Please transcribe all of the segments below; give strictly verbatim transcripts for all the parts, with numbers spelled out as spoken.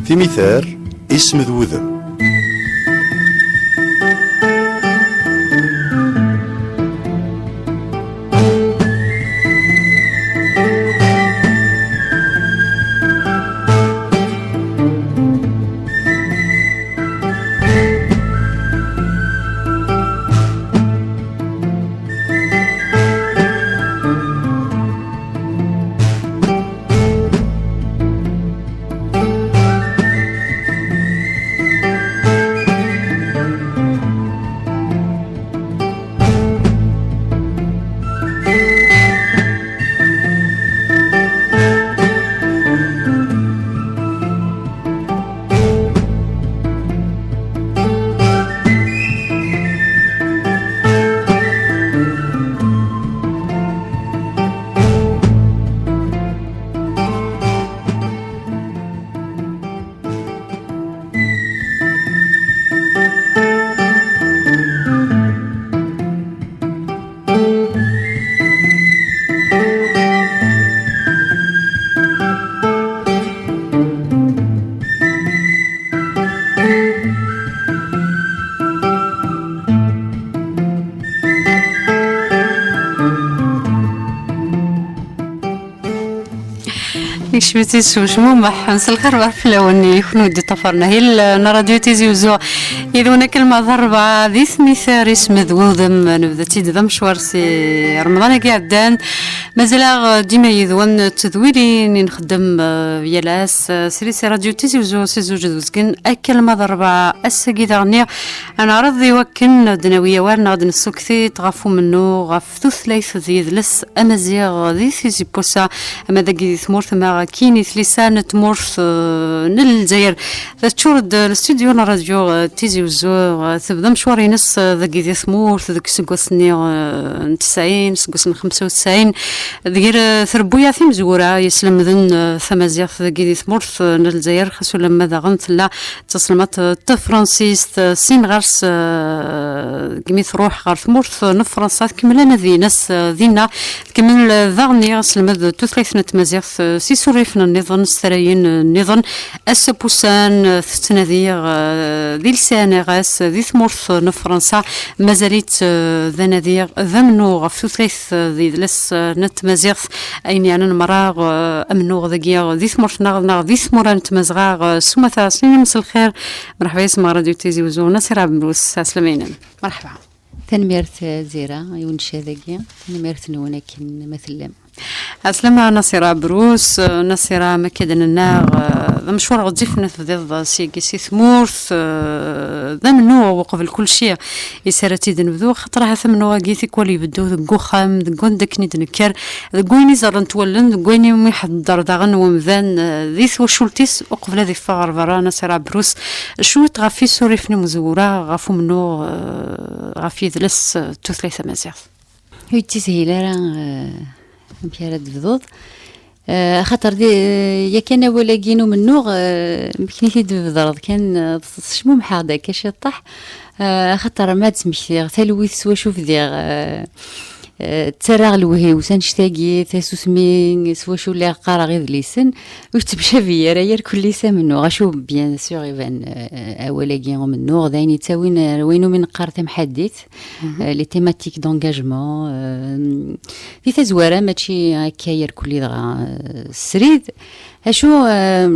Timitar, isem d wudem. Ikcem-itt-id s ucmumeḥ. Mselxir ɣef fell-awen, i kunwi d-iṭṭafaren ahil n Radio Tizi Uzzu. Yid-wen akken ma d ṛṛebɛa di tmitar, isem d wudem. Nebda-tt-id d amecwar si Remḍan-agi iɛeddan. Mazal-aɣ dima yid-wen d tedwilin i nxeddem, eh, yal ass, eh, srid si Radio Tizi Uzzu si zzuǧ d uzgen akken ma d ṛṛebɛa. Ass-agi daɣen ad neɛreḍ i wakken ad d-nawi awal neɣ ad d-nessukti ɣef umennuɣ, ɣef tutlayt d yidles amaziɣ di tizi n wass-a, ama dagi di tmurt, ama akkin i tlisa n tmurt, eh, n Lezzayer. Teččur-d lstudio n ṛṛadyu, eh, Tizi Uzzu, eh, tebda amecwar-ines, eh, dagi di tmurt, deg useggas-nni, eh, n tesɛin, seg wass n xemsa u tesɛin, deg, eh, trebbuyaɛ timezwura yeslemden, eh, tamaziɣt dagi di tmurt, eh, n Lezzayer, xas ulamma daɣen tella d taselmadt, eh, tafransist, eh, sin ɣer-s, eh, degmi truḥ ɣer tmurt, eh, n Fransa, tkemmel anadi-ines, eh, dinna, tkemmel, eh, daɣen aselmed n tutlayt n tmaziɣt, eh, s isurrifen nniḍen, s tarayin, eh, nniḍen, ass apussan, eh, tettnadi, eh, di lsiɛan ɣas, eh, di tmurt, eh, n Fransa, mazal-itt, eh, d anadi, d amennuɣ ɣef tutlayt, eh, d yidles, eh, n tmaziɣt, ayen yeɛnan merra, eh, amennuɣ dagi, eh, di tmurt-nneɣ, neɣ di tmura n tmazɣa, eh, s umata. Snin-im s lxir, mreḥba yes-m ɣer Radio Tizi Uzzu, Nasir Ɛebdus, ɛeslama-inem. Mreḥba. Tanemmirt, eh, Zira, i uneccad-agi. Tanemmirt-nwen akken ma tellam. Ɛeslama Nasira Brus, eh, Nasira, ma akka d-nenna, eh, d amecwar ɣezzifen i tebdiḍ seg si tmurt, eh, d amennuɣ uqbel kulci i s ara tt-id-nebdu, xaṭer ahat amennuɣ-agi tikwal ibeddu deg uxxam, deg wanda akken i d-nekker, deg wayen i ẓerrent wallen, deg wayen i mi ḥedder daɣen wemdan, eh, di twacult-is uqbel ad iffeɣ ɣer berra. Nasira Brus, cwiṭ ɣef isurifen imezwura, ɣef umennuɣ, eh, ɣef yidles, eh, d tutlayt tamaziɣt. Ur yettishil ara, eh, amek ara d-tebduḍ. Eh, axaṭer di, eh, yakan awal-agi n umennuɣ, eh, amek i t-id-tbedreḍ kan, eh, s-, s-, cmumḥeɣ-d akka ciṭṭaḥ. Eh, axaṭer ma ad d-smektiɣ talwit s wacu bdiɣ, eh, eh, ttarraɣ lewhi-w s annect-agi, tasusmi s wacu lliɣ qqareɣ idlisen, ur yettemcabi ara yerkulli s amennuɣ. Acu, bien sûr, iban, eh, awal-agi umennuɣ, d ayen yettawin ar wayen umi neqqar tamḥaddit, eh, les thématiques d'engagement, eh, di tazwara, mačči akka yerkulli dɣa, eh, srid. Acu, eh,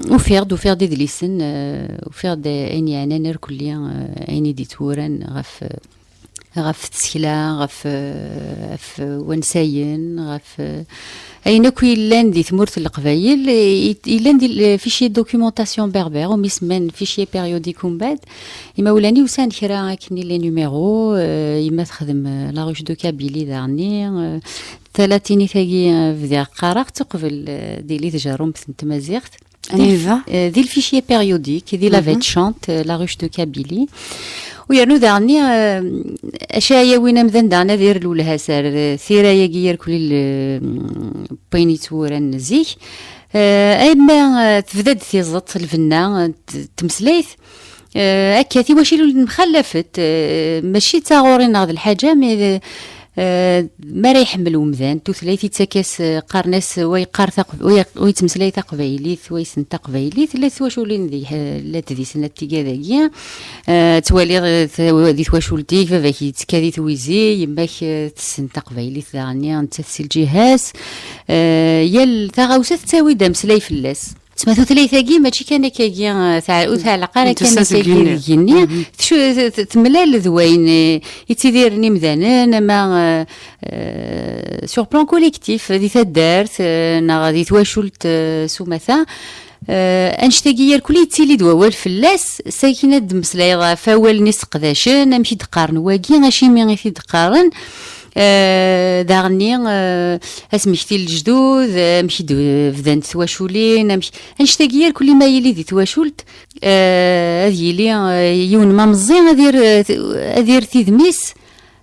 ufiɣ-d, ufiɣ-d idlisen, eh, ufiɣ-d ayen yeɛnan irkelli, eh, ayen i d-ittwuran ɣef, ɣef tsekla, ɣef, eh, ɣef wansayen, ɣef, eh, ayen akk yellan di tmurt n Leqbayel, eh, yellan di le fichier de documentation berbère, umi semman fichier périodique umbeɛd. Imawlan-iw sɛan kra akken les numéros, eh, yemma texdem, eh, la ruche de Kabylie daɣenni, eh, talatinit-agi, eh, bdiɣ qqareɣ-tt uqbel, eh, d-tili tjerrumt n tmaziɣt. Anida? Eh, di le fichier périodique, di la Vettchante, eh, la ruche de Kabylie. U yernu daɣenni, eh, acu ara yawin amdan daɣen ad irlulha s ar, eh, tira-agi yerkul il, eh, n wayen yettwuran zik. Eh, ama, eh, tebda-d tiẓeṭ, lbenna, eh, t-, tmeslayt, eh, akka, tiwacil ur nemxallafet, eh, mačči d taɣuri neɣ d lḥaǧa, mais, eh, Eh, mi ara iḥemmel umdan tutlayt, ittak-as, eh, qqaren-as, wa yeqqar taqb-, wa yeq-, wa yettmeslay taqbaylit, wa yessen taqbaylit, llant twaculin di, eh, llant di snat tigad-agi. Eh, twaliḍ, eh, t-, di twacult-ik, baba-k yettekka di twizi, yemma-k, eh, tessen taqbaylit daɣen, nettat si lǧiha-s. Eh, yal taɣawsa tettawi-d ameslay fell-as. Tma tutlayt-agi mačči kan akkagi, eh, tɛ-, ur tɛelleq ara kan akkagi deg-nni. Tcu-, t-, t-, temlal d wayen, eh, yettidiren imdanen, ama, eh, eh, sur plan collectif, di taddart, eh, neɣ di twacult, eh, s umata. Eh, annect-agi irkul yettili-d wawal fell-as, sakin ad d-mmeslayeḍ ɣef wawalen i seqdacen, amek i d-qqaren wagi, acimi i t-id-qqaren. Eh, daɣenni, eh, asmekti n lejdud, eh, amek i d-bdant twaculin, amek, annect-agi irkul ma yili di twacult, eh, ad yili, eh, yiwen ma meẓẓi, ad ir-, ad ir tidmi-s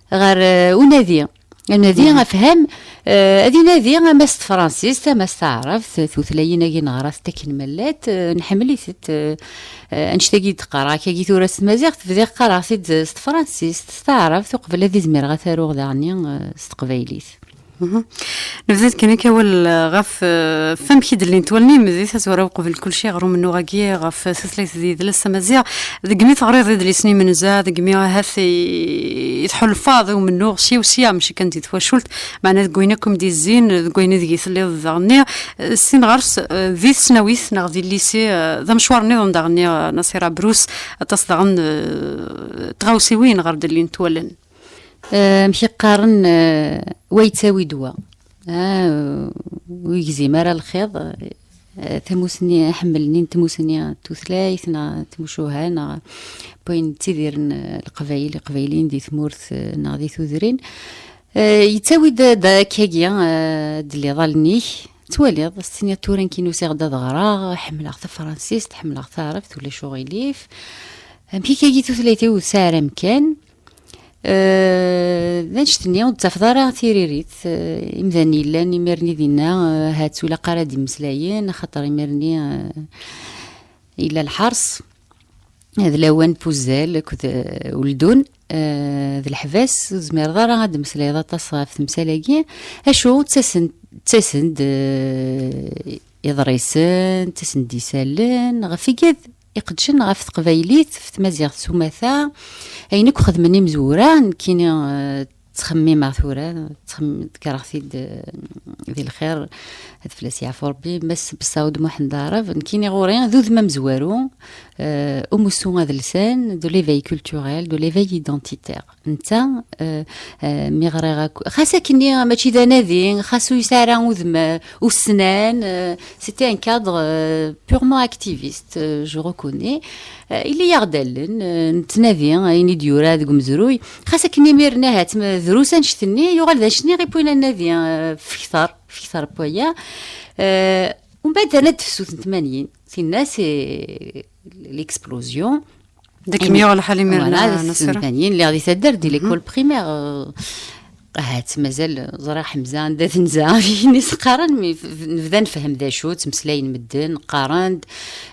ɣer, eh, unadi. Anadi afham, eh, ad inadi ama s tefransist, ama s taɛrabt, tutlayin-agi neɣra-tent akken ma llant, eh, nḥemmel-itent, eh, eh, annect-agi d-qqareɣ akkagi tura s tmaziɣt, bdiɣ qqareɣ-t-id s tefransist, s taɛrabt, uqbel ad izmireɣ ad t-aruɣ daɣenni, eh, s teqbaylit. Nebda-d kan akka awal, eh, ɣef, eh, ɣef wamek i d-llint wallen-im di tazwara uqbel kulci ɣer umennuɣ-agi ɣef tutlayt d yidles amaziɣ. Deg mi teɣriḍ idlisen imenza, deg mi ahat i, i tḥulfaḍ i umennuɣ sya u sya, mačči kan di twacult, meɛna deg wayen akk i m-d-izzin, deg wayen ideg i telliḍ daɣenni, eh, sin ɣer-s, eh, di tesnawit neɣ di lycée, eh, d amecwar nniḍen daɣenni, eh, Nasira Brus, aṭas daɣen, eh, tɣawsiwin ɣer d-llint wallen. Eh, amek i qqaren, eh, wa yettawi-d wa. Ah, ur yegzim ara lxiḍ, eh, tamusni, aḥemmel-nni n tmusni n tutlayt, neɣ tmucuha, neɣ n wayen ttidiren, eh, Leqbayel, Iqbayliyen di tmurt, eh, neɣ di tudrin. Eh, yettawi-d, d akkagi, eh, d-lliḍ allen-ik, twaliḍ, s-tiniḍ tura nekkini usiɣ-d ad ɣreɣ, ḥemmleɣ tafransist, ḥemmleɣ taɛrabt, ulac uɣilif. Amek akkagi tutlayt-iw ur tesɛi ara amkan? Eh, d annect-nni ur d-tafeḍ ara tiririt, eh, imdanen yellan imir-nni dinna, eh, ahat ur ilaq ara ad d-mmeslayen, axaṭer imir-nni, eh, yella lḥers, d lawan n wuzzal akked, eh, uldun, eh, d leḥbas, ur tezmireḍ ara ad d-temmeslayeḍ aṭas ɣef temsal-agi. Acu, ttasen-, ttasen-d, eh, iḍrisen, ttasen-d isallen, ɣef igad iqeddcen ɣef teqbaylit, ɣef tmaziɣt s umata, ayen akk xedmen imezwura, nekkini, eh, ttxemmimeɣ tura, ttxem-, ḍekkreɣ-t-id, eh, di lxir, ad fell-as yeɛfu Rebbi, Mass Bessaud Muḥend Aɛrab, nekkini ɣur-i d udem amezwaru, eh, umussu adelsan, de l'éveil culturel, de l'éveil identitaire. Netta, eh, eh, mi ɣriɣ akk, xas akkenni mačči d anadi, xas ur yesɛi ara udem, eh, ussnan, eh, c'était un cadre, eh, purement activiste, eh, je reconnais. Eh, yella-yaɣ-d allen, eh, nettnadi ayen i d-yura deg umezruy. Xas akken imiren ahat ma drus annect-nni, yuɣal d annect-nni i wwin ad nadi, eh, f kter, f kter n waya. Eh, umbeɛd terna-d tefsut n tmanyin, tinna c'est l'explosion. Deg mi yuɣ lḥal imiren, voilà, a Nasira. Tmanyin, lliɣ di taddart, di l'école primaire, euh, ahat mazal ẓriɣ Ḥemza anda tenza, ayen i s-qqaren, mi f-, f-, nebda nefhem d acu ttmeslayen medden, qqaren-d,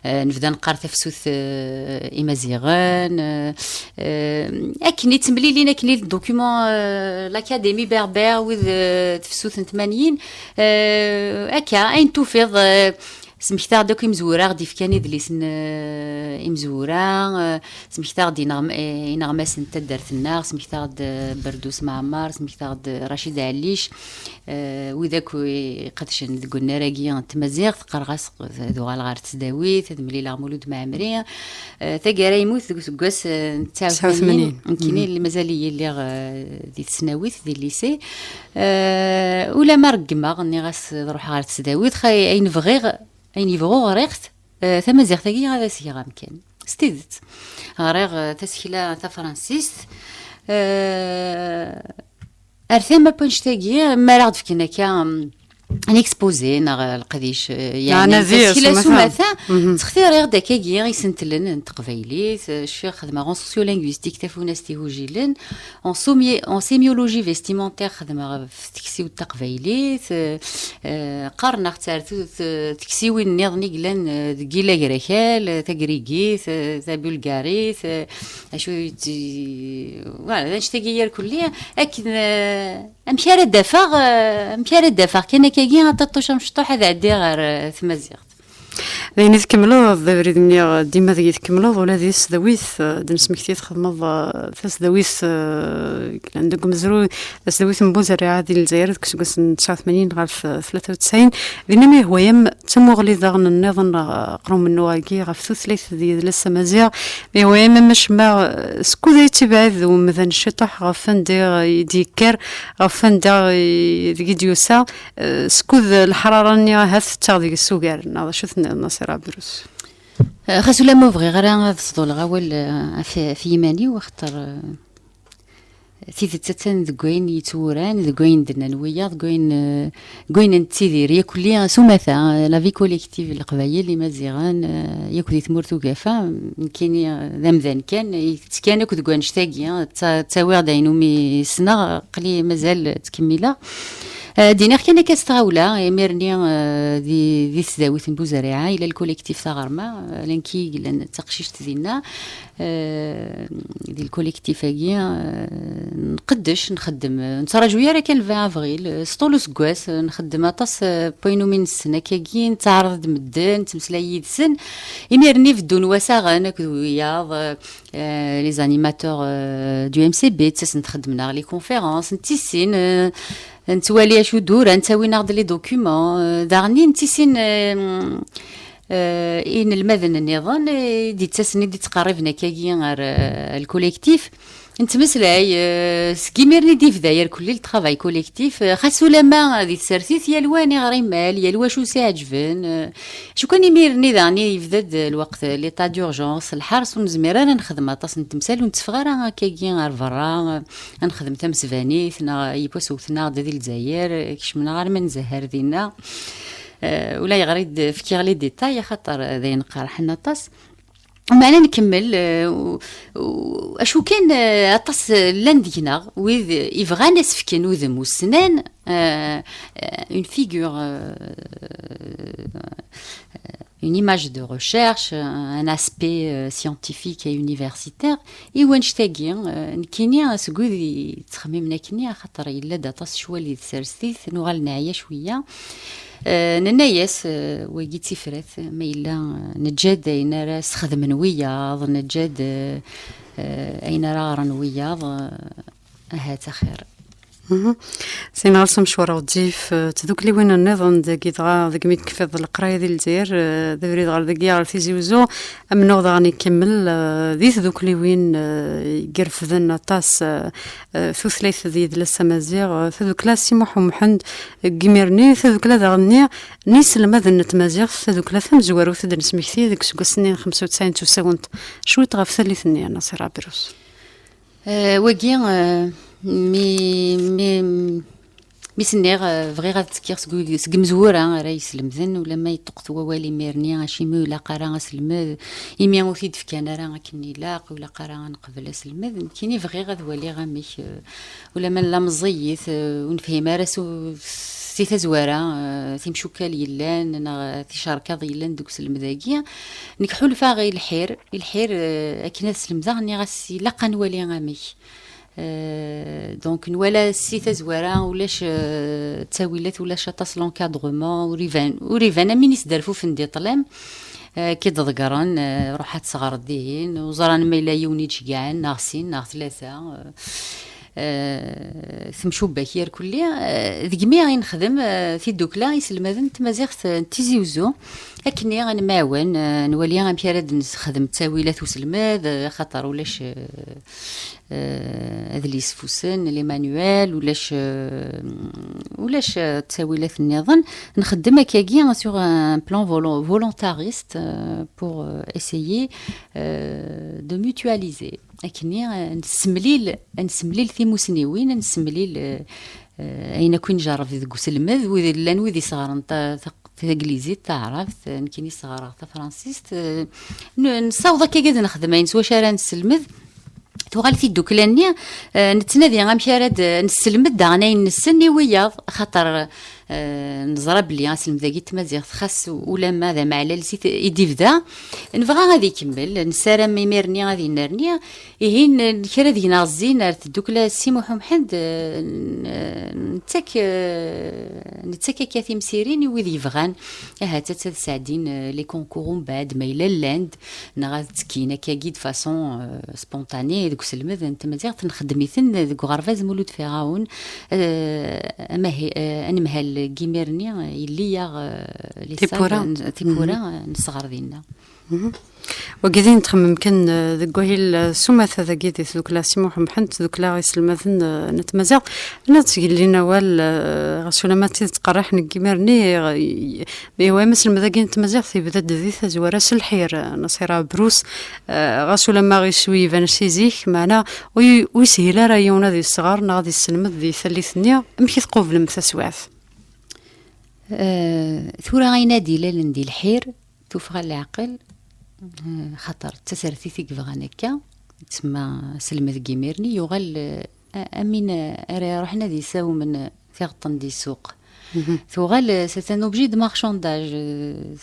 eh, nebda neqqar tafsut, eh, Imaziɣen, eh, eh, akken i ttemlilin, akken i d document, eh, l'Académie berbère, wid, eh, tefsut n tmanyin, eh, akka, ayen tufiḍ, eh, Smektaɣ-d akk imezwura ɣ-d-ifkan idlisen, eh, imezwura, eh, smektaɣ-d ineɣm-, eh, ineɣmasen n taddart-nneɣ, smektaɣ-d, eh, Berdus Meɛmer, smektaɣ-d Racid Ɛellic, eh, wid akk iqedcen deg unnar-agi n tmaziɣt, qqareɣ-as ad uɣaleɣ ɣer tesdawit, ad mlileɣ Mulud Mɛemmri. Eh, taggara yemmut deg useggas, eh, n tesɛa u tmanyin, tesɛa u tmanyin. Nekkini mazal-iyi lliɣ, eh, di tesnawit, di lycée. Eh, ulamma reggmeɣ, nniɣ-as ad ruḥeɣ ɣer tesdawit, xa-, ayen bɣiɣ, ayen yebɣu ɣriɣ-t, eh, tamaziɣt-agi ad as-geɣ amkan. S tidet. Ɣriɣ, eh, tasekla tafransist, eh, ar tama n wannect-agi, mi ara ɣ-d-fken akka, mm, un exposé neɣ leqdic, eh, yeɛnan tasekla s umata. Ttxtiriɣ-d akkagi isentlen n teqbaylit, eh, cfiɣ xedmeɣ en sociolinguistique tafunast igujilen, en somie-, en sémiologie vestimentaire xedmeɣ ɣef teksiwt taqbaylit, eh, eh, qqaren-aɣ-tt ar tu-, t-, teksiwin nniḍen i yellan, eh, deg Illa Agrakal, eh, tagrigit, eh, tabulgarit, eh, acu yetti-, voilà, d annect-agi irkelli, akken, eh, amek ara d-afeɣ, eh, amek ara d-afeɣ kan akkagi aṭaṭuc amecṭuḥ ad ɛeddiɣ ɣer, eh, tmaziɣt. D ayen i tkemmleḍ, d abrid-nni dima deg i tkemmleḍ, ula di tesdawit, eh, d-nesmekti txedmeḍ, eh, tasdawit, eh, yellan deg umezruy, tasdawit n Buzerriɛa di Lezzayer deg useggas n tesɛa u tmanyin ɣer f-, tlata u tesɛin. Dinna mi yehwa-yam d tamuɣli daɣen nniḍen, eh, ɣer umennuɣ-agi ɣef tutlayt d yidles amaziɣ, mi yehwa-yam amacemma, eh, skud ay tt-ibɛed umdan ciṭuḥ ɣef wanda i d-yekker, ɣef wanda i, deg i d-yusa, eh, skud leḥrara-nni ahat tettaɣ deg-s ugar, neɣ d acu tenniḍ, Nasir Ɛebdrus? Eh, xas ulamma ur bɣiɣ ara ad sḍuleɣ awal, eh, ɣef, ɣef yiman-iw, axaṭer, eh, tidet attan deg wayen yettwuran, deg wayen d-nnan wiyaḍ, deg wayen, eh, deg wayen nettidir yakk-lli s umata, eh, la vie collective n Leqbayel, Imaziɣen, eh, yakk di tmurt ugafa, nekkini, eh, d amdan kan, yettekkan akk deg wannect-agi, eh, tta-, ttawiɣ-d ayen umi ssneɣ, aql-i mazal ttkemmileɣ. Eh, d-iniɣ kan akka s tɣawla, imir-nni, eh, di, di tesdawit n Buzerriɛa, yella lkolektif Taɣerma, eh, llan ki yellan d taqcict dinna, eh, di lkolektif-agi, eh, nqeddec, nxeddem, eh, nettraǧu ara kan le vingt avril, eh, s ṭul useggas, eh, nxeddem aṭas, eh, n wayen umi nessen akkagi, nettaɛreḍ-d medden, nettmeslay yid-sen, imir-nni beddun wasaɣen akked wiyaḍ, eh, eh, les animateurs, eh, du M C B, ttasen-d xeddmen-aɣ les conférences, nettissin, eh, nettwali acu d-uran, ttawin-aɣ-d les documents, eh, daɣen nettissin, eh, eh, inelmaden nniḍen, eh, i d-ittasen, i d-ittqerriben akkagi ar, eh, lkolektif. Nettmeslay, eh, seg imir-nni d-yebda irkelli le travail collectif, eh, xas ulamma di tsertit, yal wa aniɣer imal, yal wa acu s-iɛeǧben, eh, acu kan imir-nni daɣen yebda-d lweqt, l'état d'urgence, lḥers, ur nezmir ara nexdem aṭas n temsal, ur netteffeɣ ara akkagi ar berra, eh, ad nexdem tamesbanit, neɣ yiwwas wten-aɣ-d di Lezzayer, eh, kecmen-aɣ arma nzehher dinna. Eh, ulayɣer i d-fkiɣ les détails, axaṭer d ayen qerḥen aṭas. Meɛna nkemmel, eh, u-, u-, acu kan, eh, aṭas, eh, llan deg-neɣ wid ibɣan ad s-fken udem ussnan, eh, eh, une figure, eh, une image de recherche, un aspect, eh, scientifique et universitaire, i wannect-agi, eh, nekkini seg wid yettxemmimen akkenni, axaṭer yella-d aṭas ccwal di tsertit, nuɣal neɛya cwiya. Eh, nenna-yas, eh, wagi d tifrat, ma yella, eh, neǧǧa-d ayen ara sxedmen wiyaḍ, neǧǧa-d, eh, eh, ayen ara ɣren wiyaḍ, eh, ahat axir. Mhm. Sin ɣer-s amecwar ɣezzif, eh, tdukliwin nniḍen dagi dɣa deg mi d-tekfiḍ leqraya di Lezzayer, eh, d abrid ɣer dagi ɣer Tizi Uzzu, amennuɣ daɣen ikemmel, eh, di tdukliwin, eh, i irefden aṭas, eh, eh, tutlayt d yidles amaziɣ, eh, tadukla Si Muḥ Umḥend deg imir-nni, tadukla daɣen-nni n yiselmaden n tmaziɣt, tadukla tamezwarut i d-nesmekti deg useggas-nni n xemsa u tesɛin d tusawent. Cwiṭ ɣef tallit-nni, a Nasir Ɛebdrus. Eh, wagi, eh, mi, mi, mi s-nniɣ, eh, bɣiɣ ad ttekkiɣ seg, seg imezwura ara yeslemden, ulamma yeṭṭuqet wawal imir-nni, acimi ur ilaq ara aselmed, imi ur t-id-fkan ara akken ilaq, ur ilaq ara ad neqbel aselmed. Nekkini bɣiɣ ad waliɣ amek, eh, ulamma nella meẓẓiyit, eh, ur nefhim ara s, si tazwara, eh, timcukkal yellan, neɣ ticerkaḍ yellan deg uselmed-agi. Nekk ḥulfaɣ i lḥir, i lḥir, eh, akken ad slemdeɣ, nniɣ-as ilaq ad nwali amek. Euh, donc, nwala si tazwara ulac, euh, ttawilat, ulac aṭas l'encadrement, ur iban, ur iban am win isderfufen di ṭṭlam, euh, k-id-ḍeggren, euh, ruḥ ad tesɣreḍ dihin, ur ẓran ma yella yiwen i d-ceggɛen, neɣ sin, neɣ tlata, euh, euh, temcubbak irkelli, euh, deg mi i nexdem, euh, tiddukla iselmaden n tmaziɣt n Tizi Uzzu, akkenni ad nemɛawan, euh, nwali amek ara d-nexdem ttawilat uselmed, euh, axaṭer ulac, euh, euh, adlis fusen, les manuels, ulac, euh, ulac, euh, ttawilat nniḍen. Nxeddem akkagi sur un plan volo-, volontariste, euh, pour, euh, essayer, euh, de mutualiser. Akkenni, euh, nessemlil, nessemlil timusniwin, nessemlil, euh, euh, ayen akk i njerreb deg uselmed, wid llan wid isɣaren ta-, ta-, taglizit, taɛrabt, euh, nekkini sɣareɣ tafransist, euh, n-, nessaweḍ akkagi ad nexdem ayen s wacu ara nesselmed. Tuɣal tiddukla-nni, eh, nettnadi amek ara d-, nesselmed daɣen ayen nessen i wiyaḍ, axaṭer, eh, neẓra belli aselmed-agi n tmaziɣt, xas ulamma d amaɛlal i t-, i d-ibda, nebɣa ad ikemmel, nessaram imir-nni ad yennerni. Ihi, n-, kra deg-neɣ zzin ar tdukla Si Muḥ Umḥend, eh, n-, nettak, eh, nettak akka timsirin i wid yebɣan, ahat ad, ad sɛeddin, eh, les concours umbeɛd, ma yella llan-d, neɣ ad ttekkin akkagi de façon, euh, spontanée deg uselmed n tmaziɣt, nxeddem-iten deg uɣerbaz Mulud Ferɛun, euh, amahi-, euh, anemhal n yimir-nni, euh, yelli-yaɣ, euh, les Tiwwura. Salles n-, tiwwura, euh, nesɣer dinna. Wagi d ayen txemmem kan, euh, deg wahil, euh, s umata dagi di tdukla Si Muḥ Umḥend, tdukla iselmaden, euh, n tmaziɣt. Ad tgellin awal, euh, ɣas ulamma d tidet qerriḥen deg yimir-nni, euh, Iwa, amaselmed-agi n tmaziɣt yebda-d di tazwara s lḥir, Nasir Ɛebrus, eh, ɣas ulamma ɣis ur iban si zik, meɛna ur y-, ur yeshil ara yiwen ad yesɣer neɣ ad yesselmed di tallit-nni. Amek i tqublem taswiɛt? Eh, tura ayen ad ilalen di lḥir, tuffɣa n leɛqel, eh, xaṭer d tasertit i yebɣan akka, tsemma aselmed deg yimir-nni, yuɣal, eh, a-, am win, eh, ara iruḥen ad yessawmen, eh, tiɣeṭṭen di ssuq. Tuɣal, euh, c'est un objet de marchandage, euh,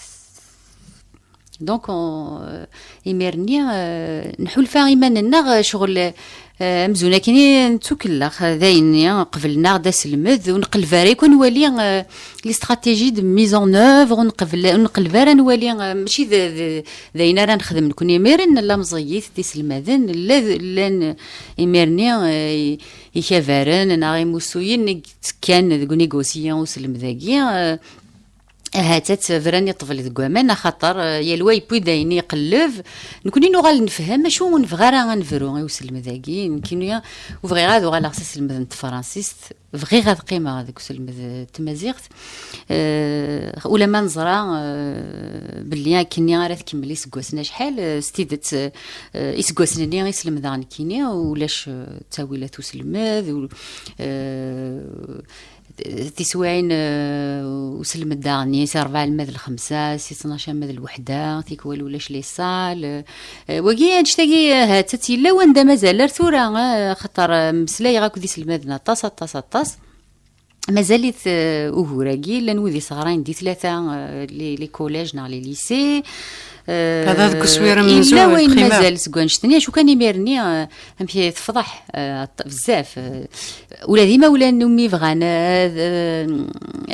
donc, on, euh, imir-nni, euh, nḥulfa iman-nneɣ, euh, ccɣel, euh, amzun akken i nettukellex, euh, d ayen-nni, qeblen-aɣ d aselmed, ur nqelleb ara akk ad nwali, euh, les stratégies de mise en œuvre, ur nqebl-, ur nqelleb ara ad nwali, euh, mačči d, d, d ayen ara nexdem nekkni. Imiren nella meẓẓiyit d iselmaden, nella d, llan, euh, imir-nni, euh, i-, ikabaren neɣ imussuyen i yettekkan deg unigosyi uselmed-agi, eh, ahat ad bran i ṭṭbel deg waman, axaṭer, eh, yal wa yewwi-d ayen iqelleb. Nekkni nuɣal nefhem acu ur nebɣi ara ad nebru i uselmed-agi. Nekkni ur bɣiɣ ad uɣaleɣ s aselmed n tefransist, bɣiɣ ad qqimeɣ deg uselmed n tmaziɣt. Eh, ulamma neẓra, eh, belli akkenni ara tkemmel iseggasen acḥal, eh, s tidet, eh, iseggasen-nni i slemdeɣ nekkini, ulac, eh, ttawilat uselmed, u-, eh, tiswiɛin, eh, uselmed daɣen, si rebɛa alma d lxemsa, si tnac alma d lweḥda, tikwal ulac les salles, eh, wagi, annect-agi, eh, ha-tt-tt yella wanda mazal ar tura, eh, xaṭer, eh, mmeslayeɣ akked iselmaden aṭas, aṭas, aṭas. Mazal-it, eh, ugur-agi, llan wid isɣarayen di tlata, eh, les, les collèges neɣ les lycées. Eh, Hada deg uswir amenzu, yella wayen primaire. Mazal seg wannect-nni, acu kan imir-nni, eh, amek i tefḍeḥ, eh, aṭ-, bezzaf, eh, ula d imawlan umi bɣan, eh, ad, eh,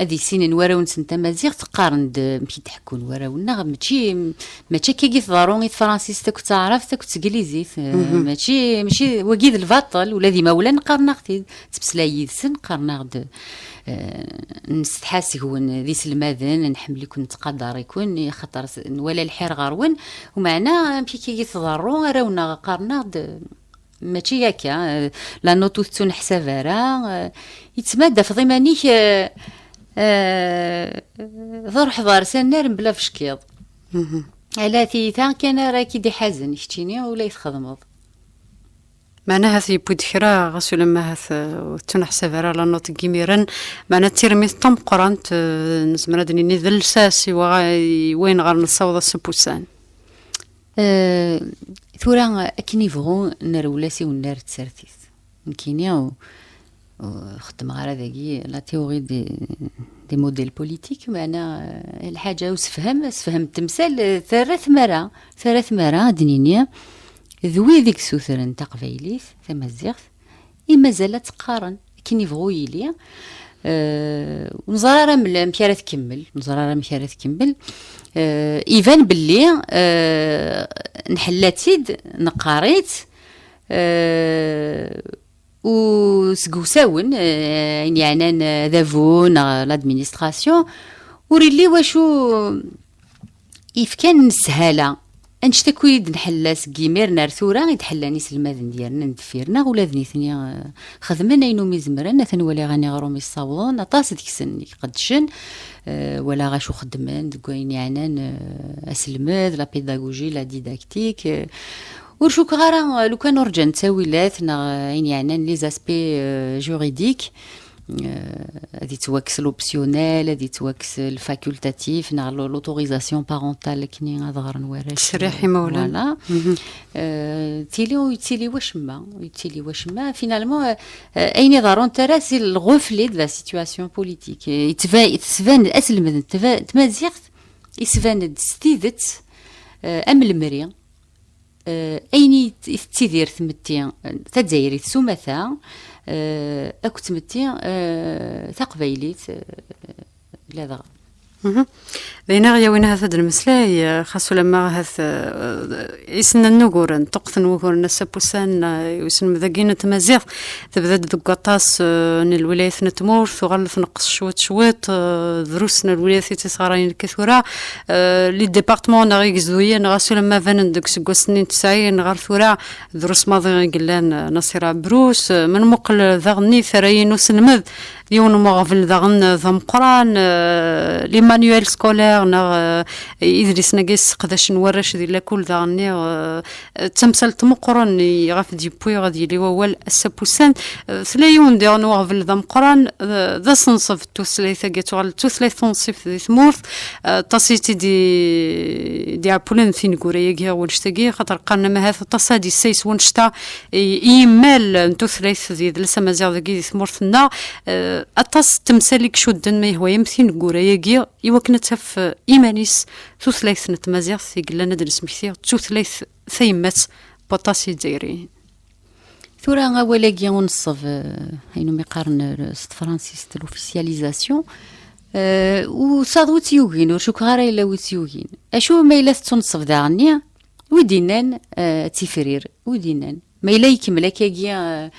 ad issinen warraw-nsen tamaziɣt, qqaren-d, eh, amek i d-ḥekkun warraw-nneɣ, mačči, mačči akka i tḍerru i tefransist akked taɛrabt akked teglizit, eh, mačči, mačči, wagi d lbaṭel, ula d imawlan qqaren-aɣ-t-id. Nettmeslay yid-sen, qqaren-aɣ-d, eh, nsetḥa seg-wen d iselmaden, nḥemmel-iken, nettqadar-iken, axaṭer s-, nwala lḥir ɣer-wen, umeɛna amek akka i tḍerru arraw-nneɣ, qqaren-aɣ-d, mačči akka, eh, la note ur tettuneḥsab ara, eh, yettma ad tafeḍ iman-ik, eh, eh, truḥeḍ ɣer s annar mebla bcekkiḍ. Ala tiyita kan ara k-id-iḥazen, keččini ula i txedmeḍ. Meɛna ahat yewwi-d kra, ɣas ulamma ahat, eh, ur tettuneḥsab ara la note n yimiren, meɛna d tirmit tameqqrant, eh, nezmer ad d-nini d lsas i wa-, i wayen ɣer nessaweḍ ass n wussan. Eh, tura akken ibɣu nerwel-as i unnar n tsertit. Nekkini ur, ur xeddmeɣ ara dagi la théorie des, des modèles politiques, meɛna, eh, lḥaǧa usefhem, sefhem n temsal, eh, terra tmara, terra tmara ad d-nini d wid i yessutren taqbaylit, tamaziɣt, i mazal ad tt-qqaren, akken ibɣu yili. Eh, ur neẓri ara mel-, amek ara tkemmel, ur neẓri ara amek ara tkemmel. Eh, iban belli, eh, nḥella-tt-id, neqqar-itt, eh, u seg usawen, eh, ayen yeɛnan, eh, adabu neɣ l'administration, ur illi wacu ifkan sshala Annect akk i d-nḥella seg yimiren ar tura i d-ḥellan iselmaden d-yernan deffir-nneɣ, ula d nitni, eh, xedmen ayen umi zemren. Atan walaɣ aniɣrum i ssawḍen, aṭas deg-sen i iqeddcen, eh, walaɣ acu xeddmen deg wayen yeɛnan, eh, aselmed, la pédagogie, la didactique, eh, ur cukkeɣ ara, eh, lukan ur ǧǧan ttawilat neɣ, eh, ayen yeɛnan les aspects, eh, juridiques, eh, ad yettwakkes l'optionnel, ad yettwakkes le facultatif, neɣ l-, l'autorisation parentale, akken ad ɣren warrac. Ttserriḥ imawlan. Voilà. Mhm. Eh, tili ur yettili wacemma, ur yettili wacemma. Finalement, eh, eh, ayen iḍerrun tara, c'est le reflet de la situation politique. Eh, yettba-, tettban-d aselmed n tba-, tmaziɣt, isban-d s tidet, eh, am lemri, eh, ayen i t-, i tettidir tmetti, eh, tazzayrit s umata, eh, akked tmetti, eh, taqbaylit, eh, ladɣa. Mhm. D ayen ara ɣ-yawin ahat ad d-nemmeslay, eh, xas ulamma ahat, eh, isem n wuguren, ṭṭuqqet n wuguren ass-a n wussan, eh, i uselmed-agi n tmaziɣt, tebda-d deg waṭas, eh, n lwilayat n tmurt, tuɣal tneqqes cwiṭ cwiṭ, eh, drus n lwilayat i tt-isɣarayen akka tura, eh, les départements neɣ igezduyen, ɣas ulamma banen-d deg useggas-nni n tesɛin ɣer tura, drus maḍi i yellan, eh, Nasir Ɛebbrus, eh, ma nmuqel daɣen i tara-yi n uselmed, d yiwen n umeɣbel daɣen, eh, d ameqqran, eh, les manuels scolaires neɣ, eh, idlisen-agi yesseqdacen warrac di lakul daɣen-nni, eh, d tamsalt meqqren i ɣef d-yewwi ad yili wawal ass-a n wussan. Eh, tella yiwen diɣen n uɣbel d ameqqran, eh, d asenṣeb n tutlayt-agi, tuɣal d tutlayt tunṣibt di tmurt, eh, aṭas i tt-id-, d-iɛewwlen tineggura-agi, wanect-agi, xaṭer qqaren am ahat aṭas ad d-yessay s wanect-a i, i yimal n tutlayt d yidles amaziɣ dagi di tmurt-nneɣ. Eh, aṭas n temsal i icudden ma yehwa-yam tineggura-agi i wakken ad taf, eh, iman-is tutlayt n tmaziɣt i yellan ad d-nesmekti d tutlayt tayemmat n waṭas n Yizzayriyen. Tura awal-agi unṣeb, eh, ayen umi qqaren, eh, s tefransist l'officialisation, eh, u saḍ wi tt-yugin, ur cukkeɣ ara yella wi tt-yugin. Acu ma yella tettunṣeb daɣenni, wi d-innan, eh, ad tifrir, wi d-innan. Ma yella ikemmel akkagi, eh,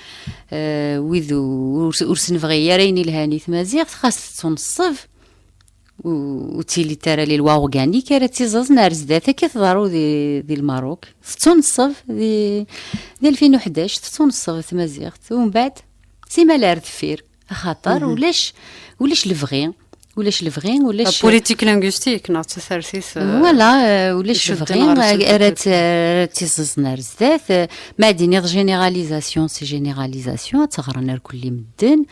eh, wid u-, ur, ur s-nebɣi ara ayen ilhan i tmaziɣt, xas tettunṣeb, u-, ur ttilint ara les lois organiques ara tt-iẓẓaẓen ar zdat, akka teḍru di, di Lmerruk. Tettunṣeb di, di alfin u ḥdac, tettunṣeb tmaziɣt. Umbeɛd, simal ar deffir, axaṭer ulac, ulac lebɣi, ulac lebɣi, ulac... La politique linguistique, neɣ d tasertit, eh, voilà, eh, ulac lebɣi, eh, ara tt-, ara tt-iẓẓaẓen ar zdat, eh, ma ad d-tiniḍ généralisation, c'est généralisation, ad tt-ɣren ar kulli medden,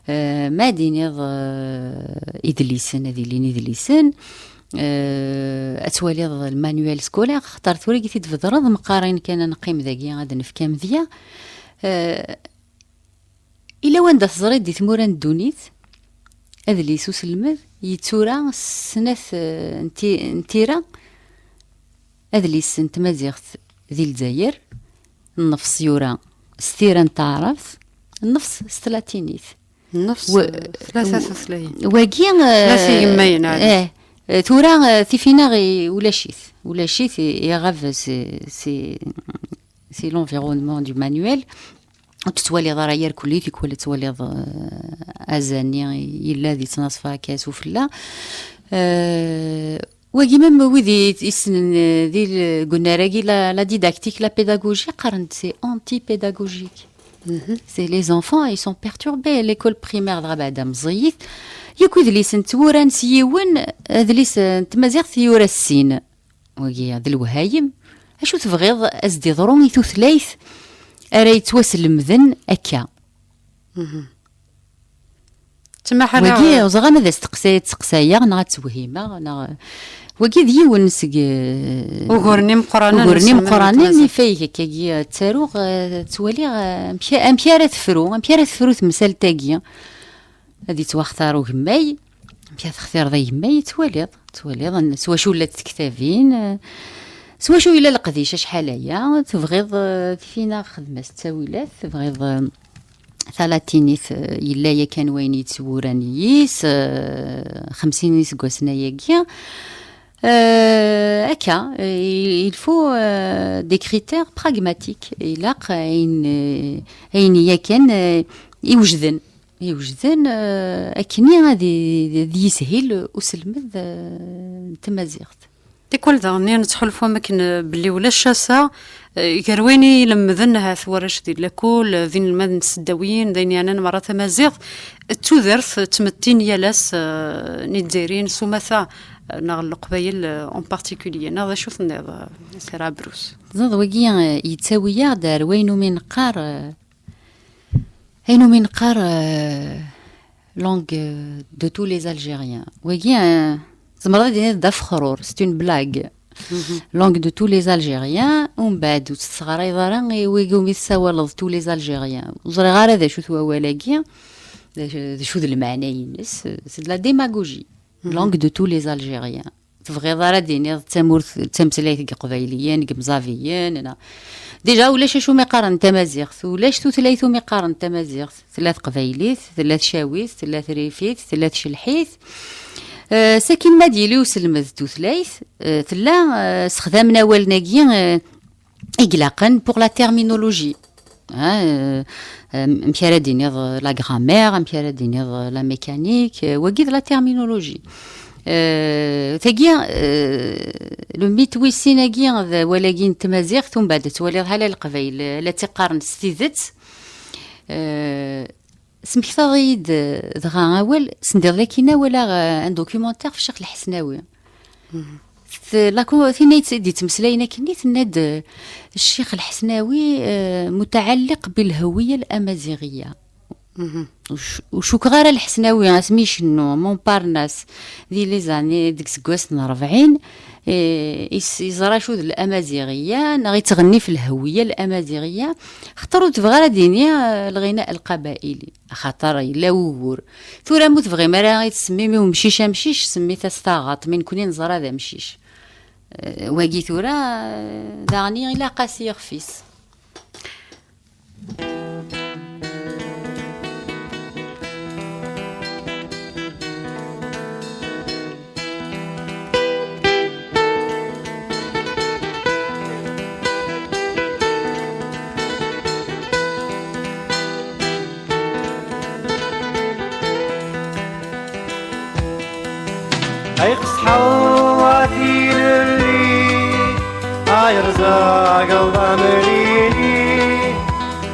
eh, ma ad d-tiniḍ, eh, idlisen, ad ilin idlisen, eh, ad twaliḍ lmanuel scolaire, xaṭer tura i t-id-bedreḍ, meqqar ayen kan ad neqqim dagi, ad nefk amedya. Eh, ila wanda teẓriḍ di tmura n ddunit, adlis uselmed yettura s snat, eh, n ti-, n tira, adlis n tmaziɣt di Lezzayer, nnefs yura s tira n taɛrabt, nnefs s tlatinit. Nnefs, eh, tlata tutlayin. Wagi, eh, tlata yemmayen, ɛad. Eh, eh, tura, eh, tifinaɣ i-, ulac-it. Ulac-it, i-, iɣab si, si, si l'environnement du manuel. Ur tettwaliḍ ara yarkul, tikwal ad twaliḍ, eh, azani yella di ttnaṣfa akka s ufella. Eh, wagi même wid i, issnen, eh, di l-, deg unnar-agi la, la didactique, la pédagogie, qqaren-d c'est anti-pédagogique. C'est les enfants, ils sont perturbés. L'école primaire, dɣa beɛda meẓẓiyit. Yakk idlisen ttwuran s yiwen, adlis, eh, n tmaziɣt yura s sin. Wagi d lewhayem. Acu tebɣiḍ ad s-d-iḍru i tutlayt ara yettwaslemden akka? Ttmaḥaleɣ. Wagi, ur ẓriɣ ma d asteqsay, ad steqsayeɣ, neɣ ad tewhimeɣ, neɣ, wagi d yiwen seg, eh, uguren imeqqranen, uguren imeqqranen, ifayeg akkagi, eh, ttaruɣ, eh, ttwaliɣ, eh, amek, amek ara tefru, amek ara tefru temsalt-agi. Ad yettwaxtar ugemmay, amek ara textireḍ agemmay, twaliḍ, twaliḍ, n-, s wacu llant tektabin, eh, s wacu yella leqdic acḥal aya, tebɣiḍ, eh, tifinaɣ xedm-as ttawilat, tebɣiḍ, eh, talatinit, eh, yella yakan wayen yettwuran yis, eh, xemsin iseggasen ayagi. Eh, akka, eh, il, il faut, eh, des critères pragmatiques. Ilaq ayen, eh, ayen yakan, eh, iwejden. Iwejden, eh, akkenni ad i-, ad yishil uselmed, eh, n tmaziɣt. Tikwal daɣen nettḥulfu am akken, eh, belli ulac ass-a, eh, gar wayen i lemden ahat warrac di lakul, eh, d inelmaden n tseddawiyin, d ayen yeɛnan merra tamaziɣt, d tudert d tmetti n yal ass, eh, n Izzayriyen s umata, eh, neɣ n Leqbayel, eh, en particulier. Neɣ d acu tenniḍ, eh, a Si Ɛebdrus? Teẓriḍ, wagi, eh, yettawi-yaɣ-d ar wayen umi neqqar, eh, ayen umi neqqar, euh, langue, euh, de tous les Algériens. Wagi, euh, tzemreḍ ad d-tiniḍ d afexrur, c'est une blague. Langue de tous les Algériens, umbeɛd ur tt-tesɣarayeḍ ara i wigi umi tessawaleḍ tous les Algériens. Ur ẓriɣ ara d acu-t wawal-agi, d acu, d acu d lmeɛna-ines, c'est de la démagogie. Langue de tous les Algériens. Tebɣiḍ ara d-tiniḍ d tamurt, d tameslayt n Yeqbayliyen, n Yemẓabiyen, na-, déjà ulac acu umi qqaren tamaziɣt, ulac tutlayt umi qqaren tamaziɣt. Tella teqbaylit, tella tcawit, tella trifit, tella tcelḥit. Euh, sakin ma d-yili uselmed n tutlayt, euh, tella, euh, sexdamen awalen-agi, euh, i ilaqen pour la terminologie. Hein, euh, euh, amek ara d-tiniḍ, euh, la grammaire, amek ara d-tiniḍ, euh, la mécanique, euh, wagi d la terminologie. Euh, tagi, euh, le mythe wis sin-agi d wawal-agi n tmaziɣt, umbeɛd ad twaliḍ hala Leqbayel, euh, la tt-iqqaren s tidet. Euh, Smektaḍ-iyi-d, euh, dɣa awal, sendiḍ lakina walaɣ, euh, un documentaire f Ccix Lḥesnawi. T-, la co-, tin ay tt-, d-yettmeslayen akkenni, tenna-d, euh, Ccix Lḥesnawi, euh, متعلق بالهوية الأمازيغية. Ur c-, ur cukkeɣ ara Lḥesnawi asmi icennu Montparnasse di les années, deg iseggasen n rebɛin, eh, is-, yeẓra acu d l'amaziɣiya, neɣ yettɣenni f lhewwiya l'amaziɣiya, xaṭer ur tebɣi ara ad d-tini, eh, lɣina lqabaili, axaṭer yella wugur. Tura ma ur tebɣim ara ad tsemmim i umcic amcic, semmit-as taɣaṭ, mi nekni neẓra d amcic. Eh, wagi tura, eh, daɣen ilaq-as yixef-is. Ay qesḥeḍ a tilelli, ay rẓageḍ amlili,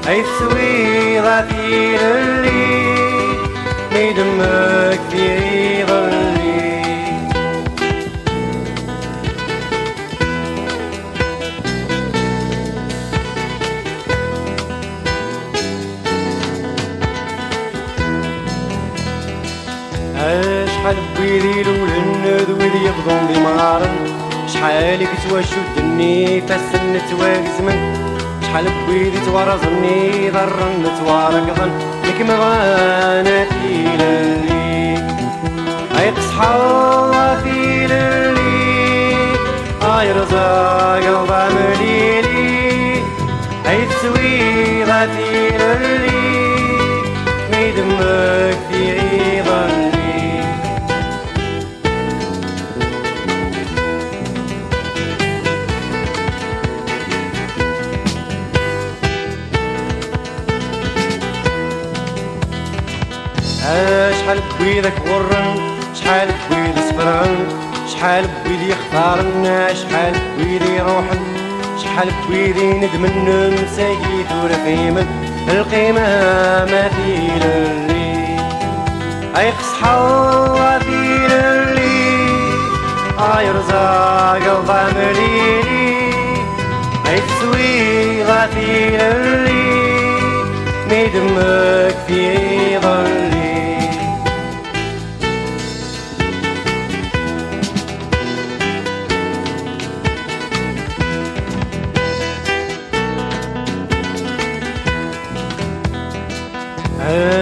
ay teswiḍ a tilelli, mi d-mmektiɣ iḍelli. Acḥal n wid ilulen d wid yebḍun d imɣaren, acḥal i yettwacudden ifassen ttwagezmen, acḥal n wid ittwarẓen iḍarren ttwarekḍen, nekk bɣan a tilelli. Ay qesḥeḍ a tilelli, ay rẓageḍ amlili, ay teswiḍ a tilelli, mi d-mmektiɣ iḍelli. Acḥal n wid ak ɣurren, acḥal n wid sferɣen, acḥal n wid yextaren, acḥal n wid iruḥen, acḥal n wid inedmen, msagi tura qqimen, lqima ma tilelli. Ay qesḥeḍ a tilelli, ay rẓageḍ amlili, ay teswiḍ a tilelli, mi d-mmektiɣ iḍelli.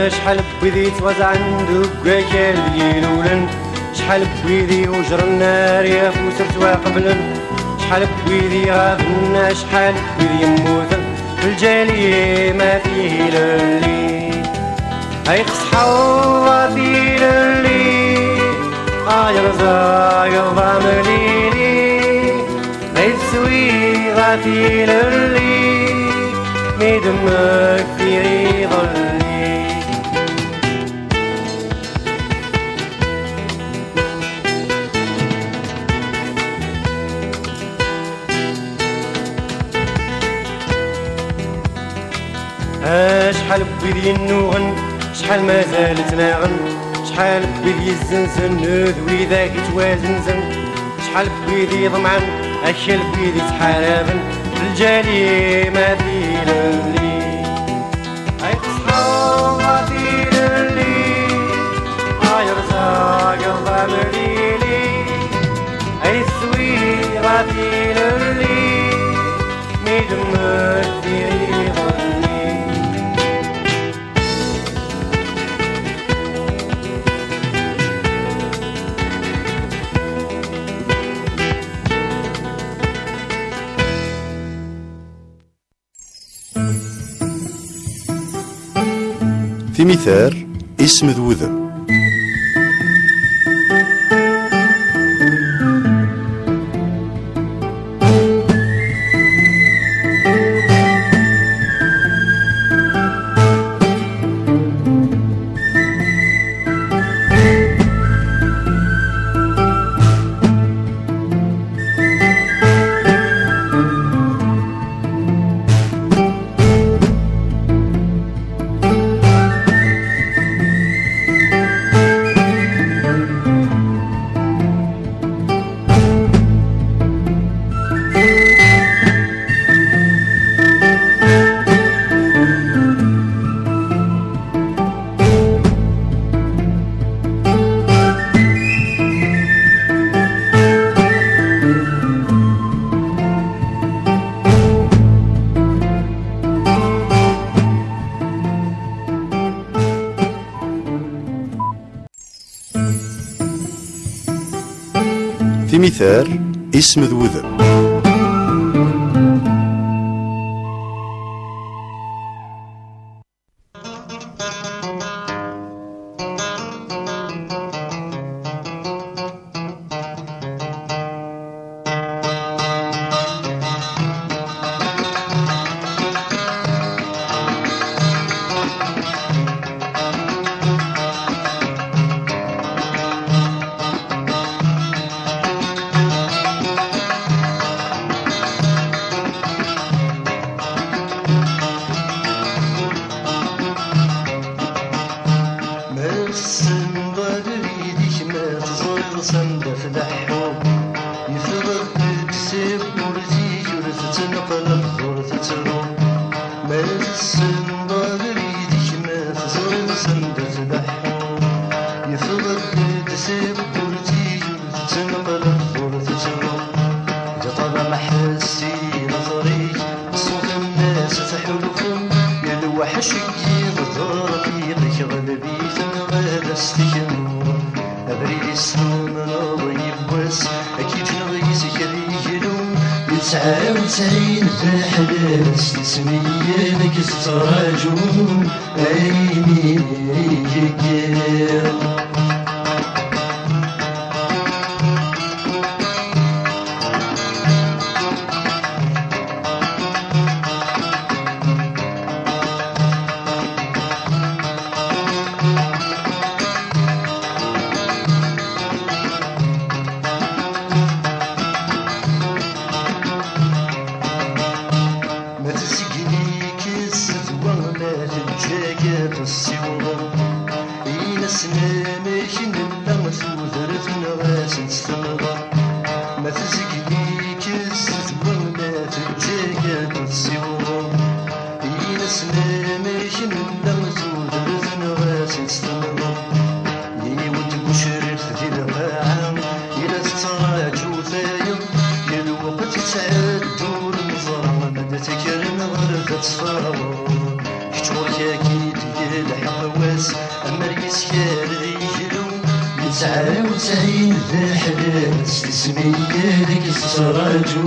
Acḥal n wid yettwaẓẓɛen deg wakal d yilulen, acḥal n wid ihujren ar yafus ur ttwaqeblen, acḥal n wid iɣaben, acḥal n wid yemmuten, lǧal-im a tilelli. Ay qesḥeḍ a tilelli, ay rẓageḍ amlili, ay teswiḍ a tilelli, mi d-mmektiɣ iḍelli. Acḥal n wid yennuɣen, acḥal mazal ttnaɣen, acḥal n wid yezzenzen d widak yettwazenzen, acḥal n wid iḍemɛen, akal n wid ittḥaraben, lǧal-im a tilelli. Ay tṣeḥḥa a tilelli, ay rẓageḍ amlili, ay teswiɣ a tilelli, mi d-temmut tiriḍ-nni. Timitar, isem d wudem. Timitar, isem d wudem. Ma tessneḍ abrid-ik, ma teẓriḍ s anda tleḥḥuḍ, yeffeɣ-d seg tewwurt-ik, ur tettneqlabeḍ, ur tettruḍ. Ma tessneḍ abrid-ik, ma teẓriḍ s anda tleḥḥuḍ, yeffeɣ-d seg tewwurt-ik, ur tettneqlabeḍ, ur tettruḍ. Ǧaṭala ma ḥessin aẓrik, ṣṣut-nnes ad tḥulfum, ya lweḥc n yiḍ d rfiq-ik, ɣleb-iten ad as-teknuḍ. Abrid i tesnumreḍ yiwwas, ad k-iǧǧ neɣ yis-k ad yeglu, yesɛa ur tesɛin d aḥlas, tismiyin ad k-tettraǧu, ayen i yeggiḍ. Ma tezgel-ik zzedwa, ma teǧǧa-k ad tessiwḍeḍ. Ini-asen amek nella tudert neɣ ad ten-testemḍeḍ. Ma tezgel-ik zzedwa, ma teǧǧa-k ad tessiwḍeḍ. Ini-asen amek nella tudert neɣ ad ten-testemḍeḍ. Yiwet n tucrirt di lqaɛa, yella tettraǧu tayeḍ, ya lweqt yettɛeddu ur neẓra ma d tekker neɣ ad teffeɣ. Kečč ɣur-k akid yelḥeq wass, ammer yeskar d iglu, yettɛaw ttɛin d aḥlas, tismiyin ad k-tettraǧu,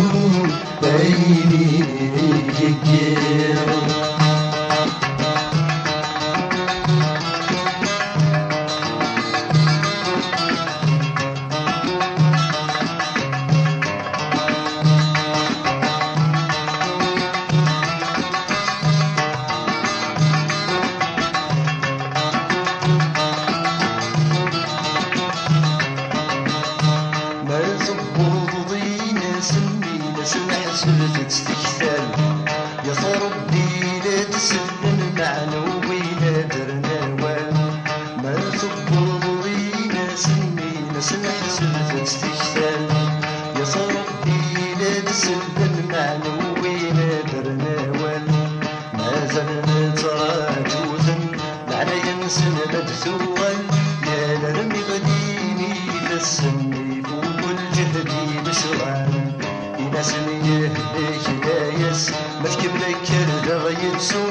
ayen i yeggiḍ. Ma tewweḍeḍ in-asen, in-asen ḥesbet-tt tiktal. Ya Ṛebbi la d-sellen, meɛna ur Di lecɣal, in-asen yehlek layas, ma tkemmel akken daɣ yettu,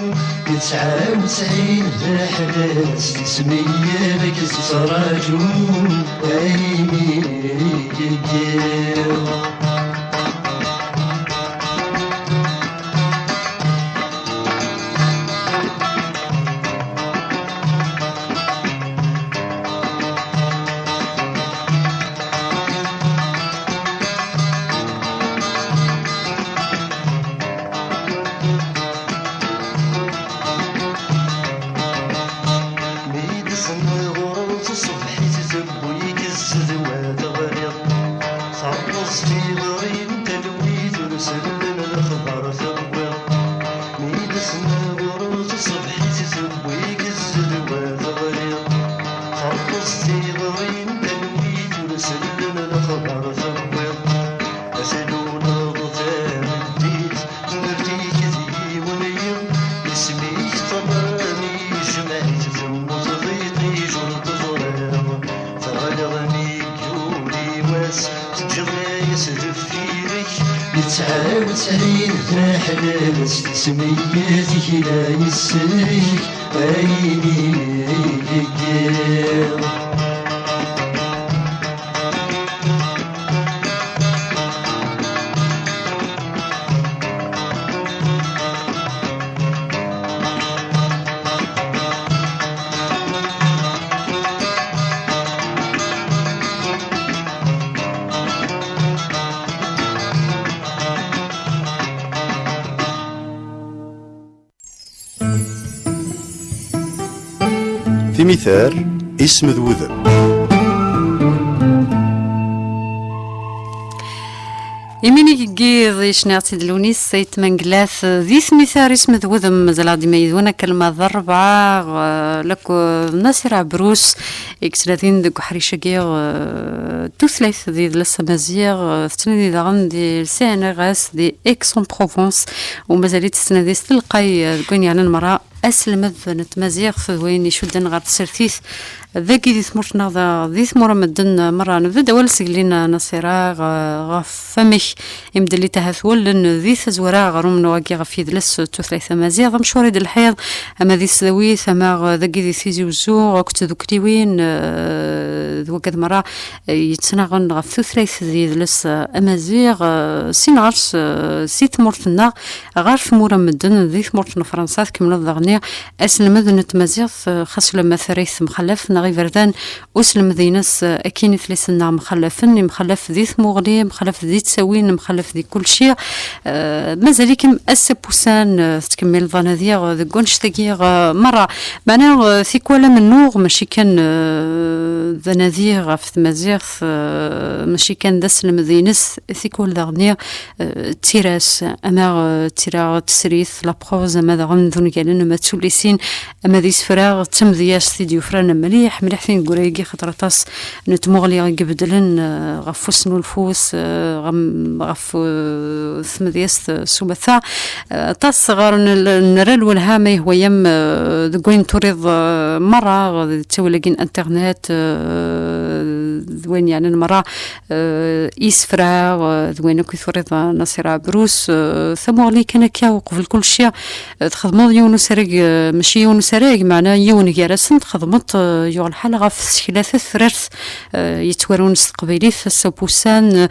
yesɛa wesɛin d aḥbas, ismeyyed akken tettraǧu ayen i yeggiḍ. Mi d-tsenɣureḍ ṣṣbeḥ-is tewwi-k zzedwa teɣriḍ. Terreẓ tiɣri n talwit ur sellen lexbar tewwiḍ. Mi d-tsenɣureḍ ṣṣbeḥ-is tewwi-k zzedwa teɣriḍ. Terreẓ tiɣri n talwit ur sellen lexbar tewwiḍ. Ad tluleḍ tameddit, tudert-ik d yiwen yiḍ, isem-ik ṭṭamer mi yejmeɛ-it temmut d iṭij ur teẓriḍ. Teɣliḍ mi yuli wass, teǧǧiḍ layas deffir-k, yesɛa wesɛin d aḥbas, tesmeyyez kra yes-k, ayen i yeggiḍ. Timitar, isem d wudem. Iminig n yiḍ, yecniɣ-tt-id Lunis Ayt Mengellat, di tmitar, isem d wudem, mazal-aɣ dima yid-wen akka alma d rrebɛa, eh, lakked Nasir Ɛebrus, i yettnadin deg uḥric-agi, eh, tutlayt d yidles amaziɣ, eh, tettnadi daɣen di C N R S, di Aix-en-Provence, u mazal-itt tettnadi s telqay, eh, deg wayen yeɛnan merra aselmed n tmaziɣt d wayen icudden ɣer tsertit dagi di tmurt-nneɣ, da, di tmura n medden merra. Nebda-d awal seg Lina Nasira, ɣ-, ɣef wamek imedden ahat wallen di tazwara ɣer umennuɣ-agi ɣef yidles d tutlayt tamaziɣt, amcur i d-lḥiḍ, ama di tesdawit, ama dagi di Tizi Uzzu, akked tdukliwin, eh, d wagad merra, eh, yettnaɣen ɣef tutlayt d yidles, eh, amaziɣ, eh, sin ɣer s-, eh, si tmurt-nneɣ ɣer tmura n medden di tmurt n Fransa, tkemmleḍ daɣen aselmed n tmaziɣt, eh, xas ulamma tarrayt temxallaf neɣ iberdan uselmed-ines, eh, akkin iflisen-nneɣ mxallafen, imxallaf di tmuɣli, imxallaf di ttawil, imxallaf di kulci. Eh, mazal-ikem ass apussan, eh, tettkemmileḍ anadi, eh, deg wannect-agi, eh, merra. Meɛna, eh, tikwal amennuɣ, mačči kan, eh, d anadi ɣef tmaziɣt, eh, mačči kan d aselmed-ines, tikwal daɣen, eh, d tira-s, ama, eh, d tira n tesrit, la prose, ama daɣen d ungalen, ama d tullisin, ama d isefra, d tamedyazt i d-yufran mliḥ, mliḥ tineggura-agi, xaṭer aṭas n tmuɣli i ibeddlen, eh, ɣef usnulfu-s, eh, ɣem-, ɣef, eh, tmedyazt, eh, s umata. Eh, aṭas ɣer n-, nerra lwelha ma yehwa-yam, eh, deg wayen turiḍ, eh, merra, d ttawil-agi n internet, eh, d wayen yeɛnan merra, eh, isefra, eh, d wayen akk i turiḍ, eh, Nasira Ɛebrus, eh, tamuɣli kan akka uqbel kulci, eh, txedmeḍ yiwen usarag, eh, mačči yiwen usarag, meɛna yiwen gar-asen txedmeḍ, eh, yuɣ lḥal ɣef tsekla tatrart, eh, yettwarun s teqbaylit, ass apussan, eh,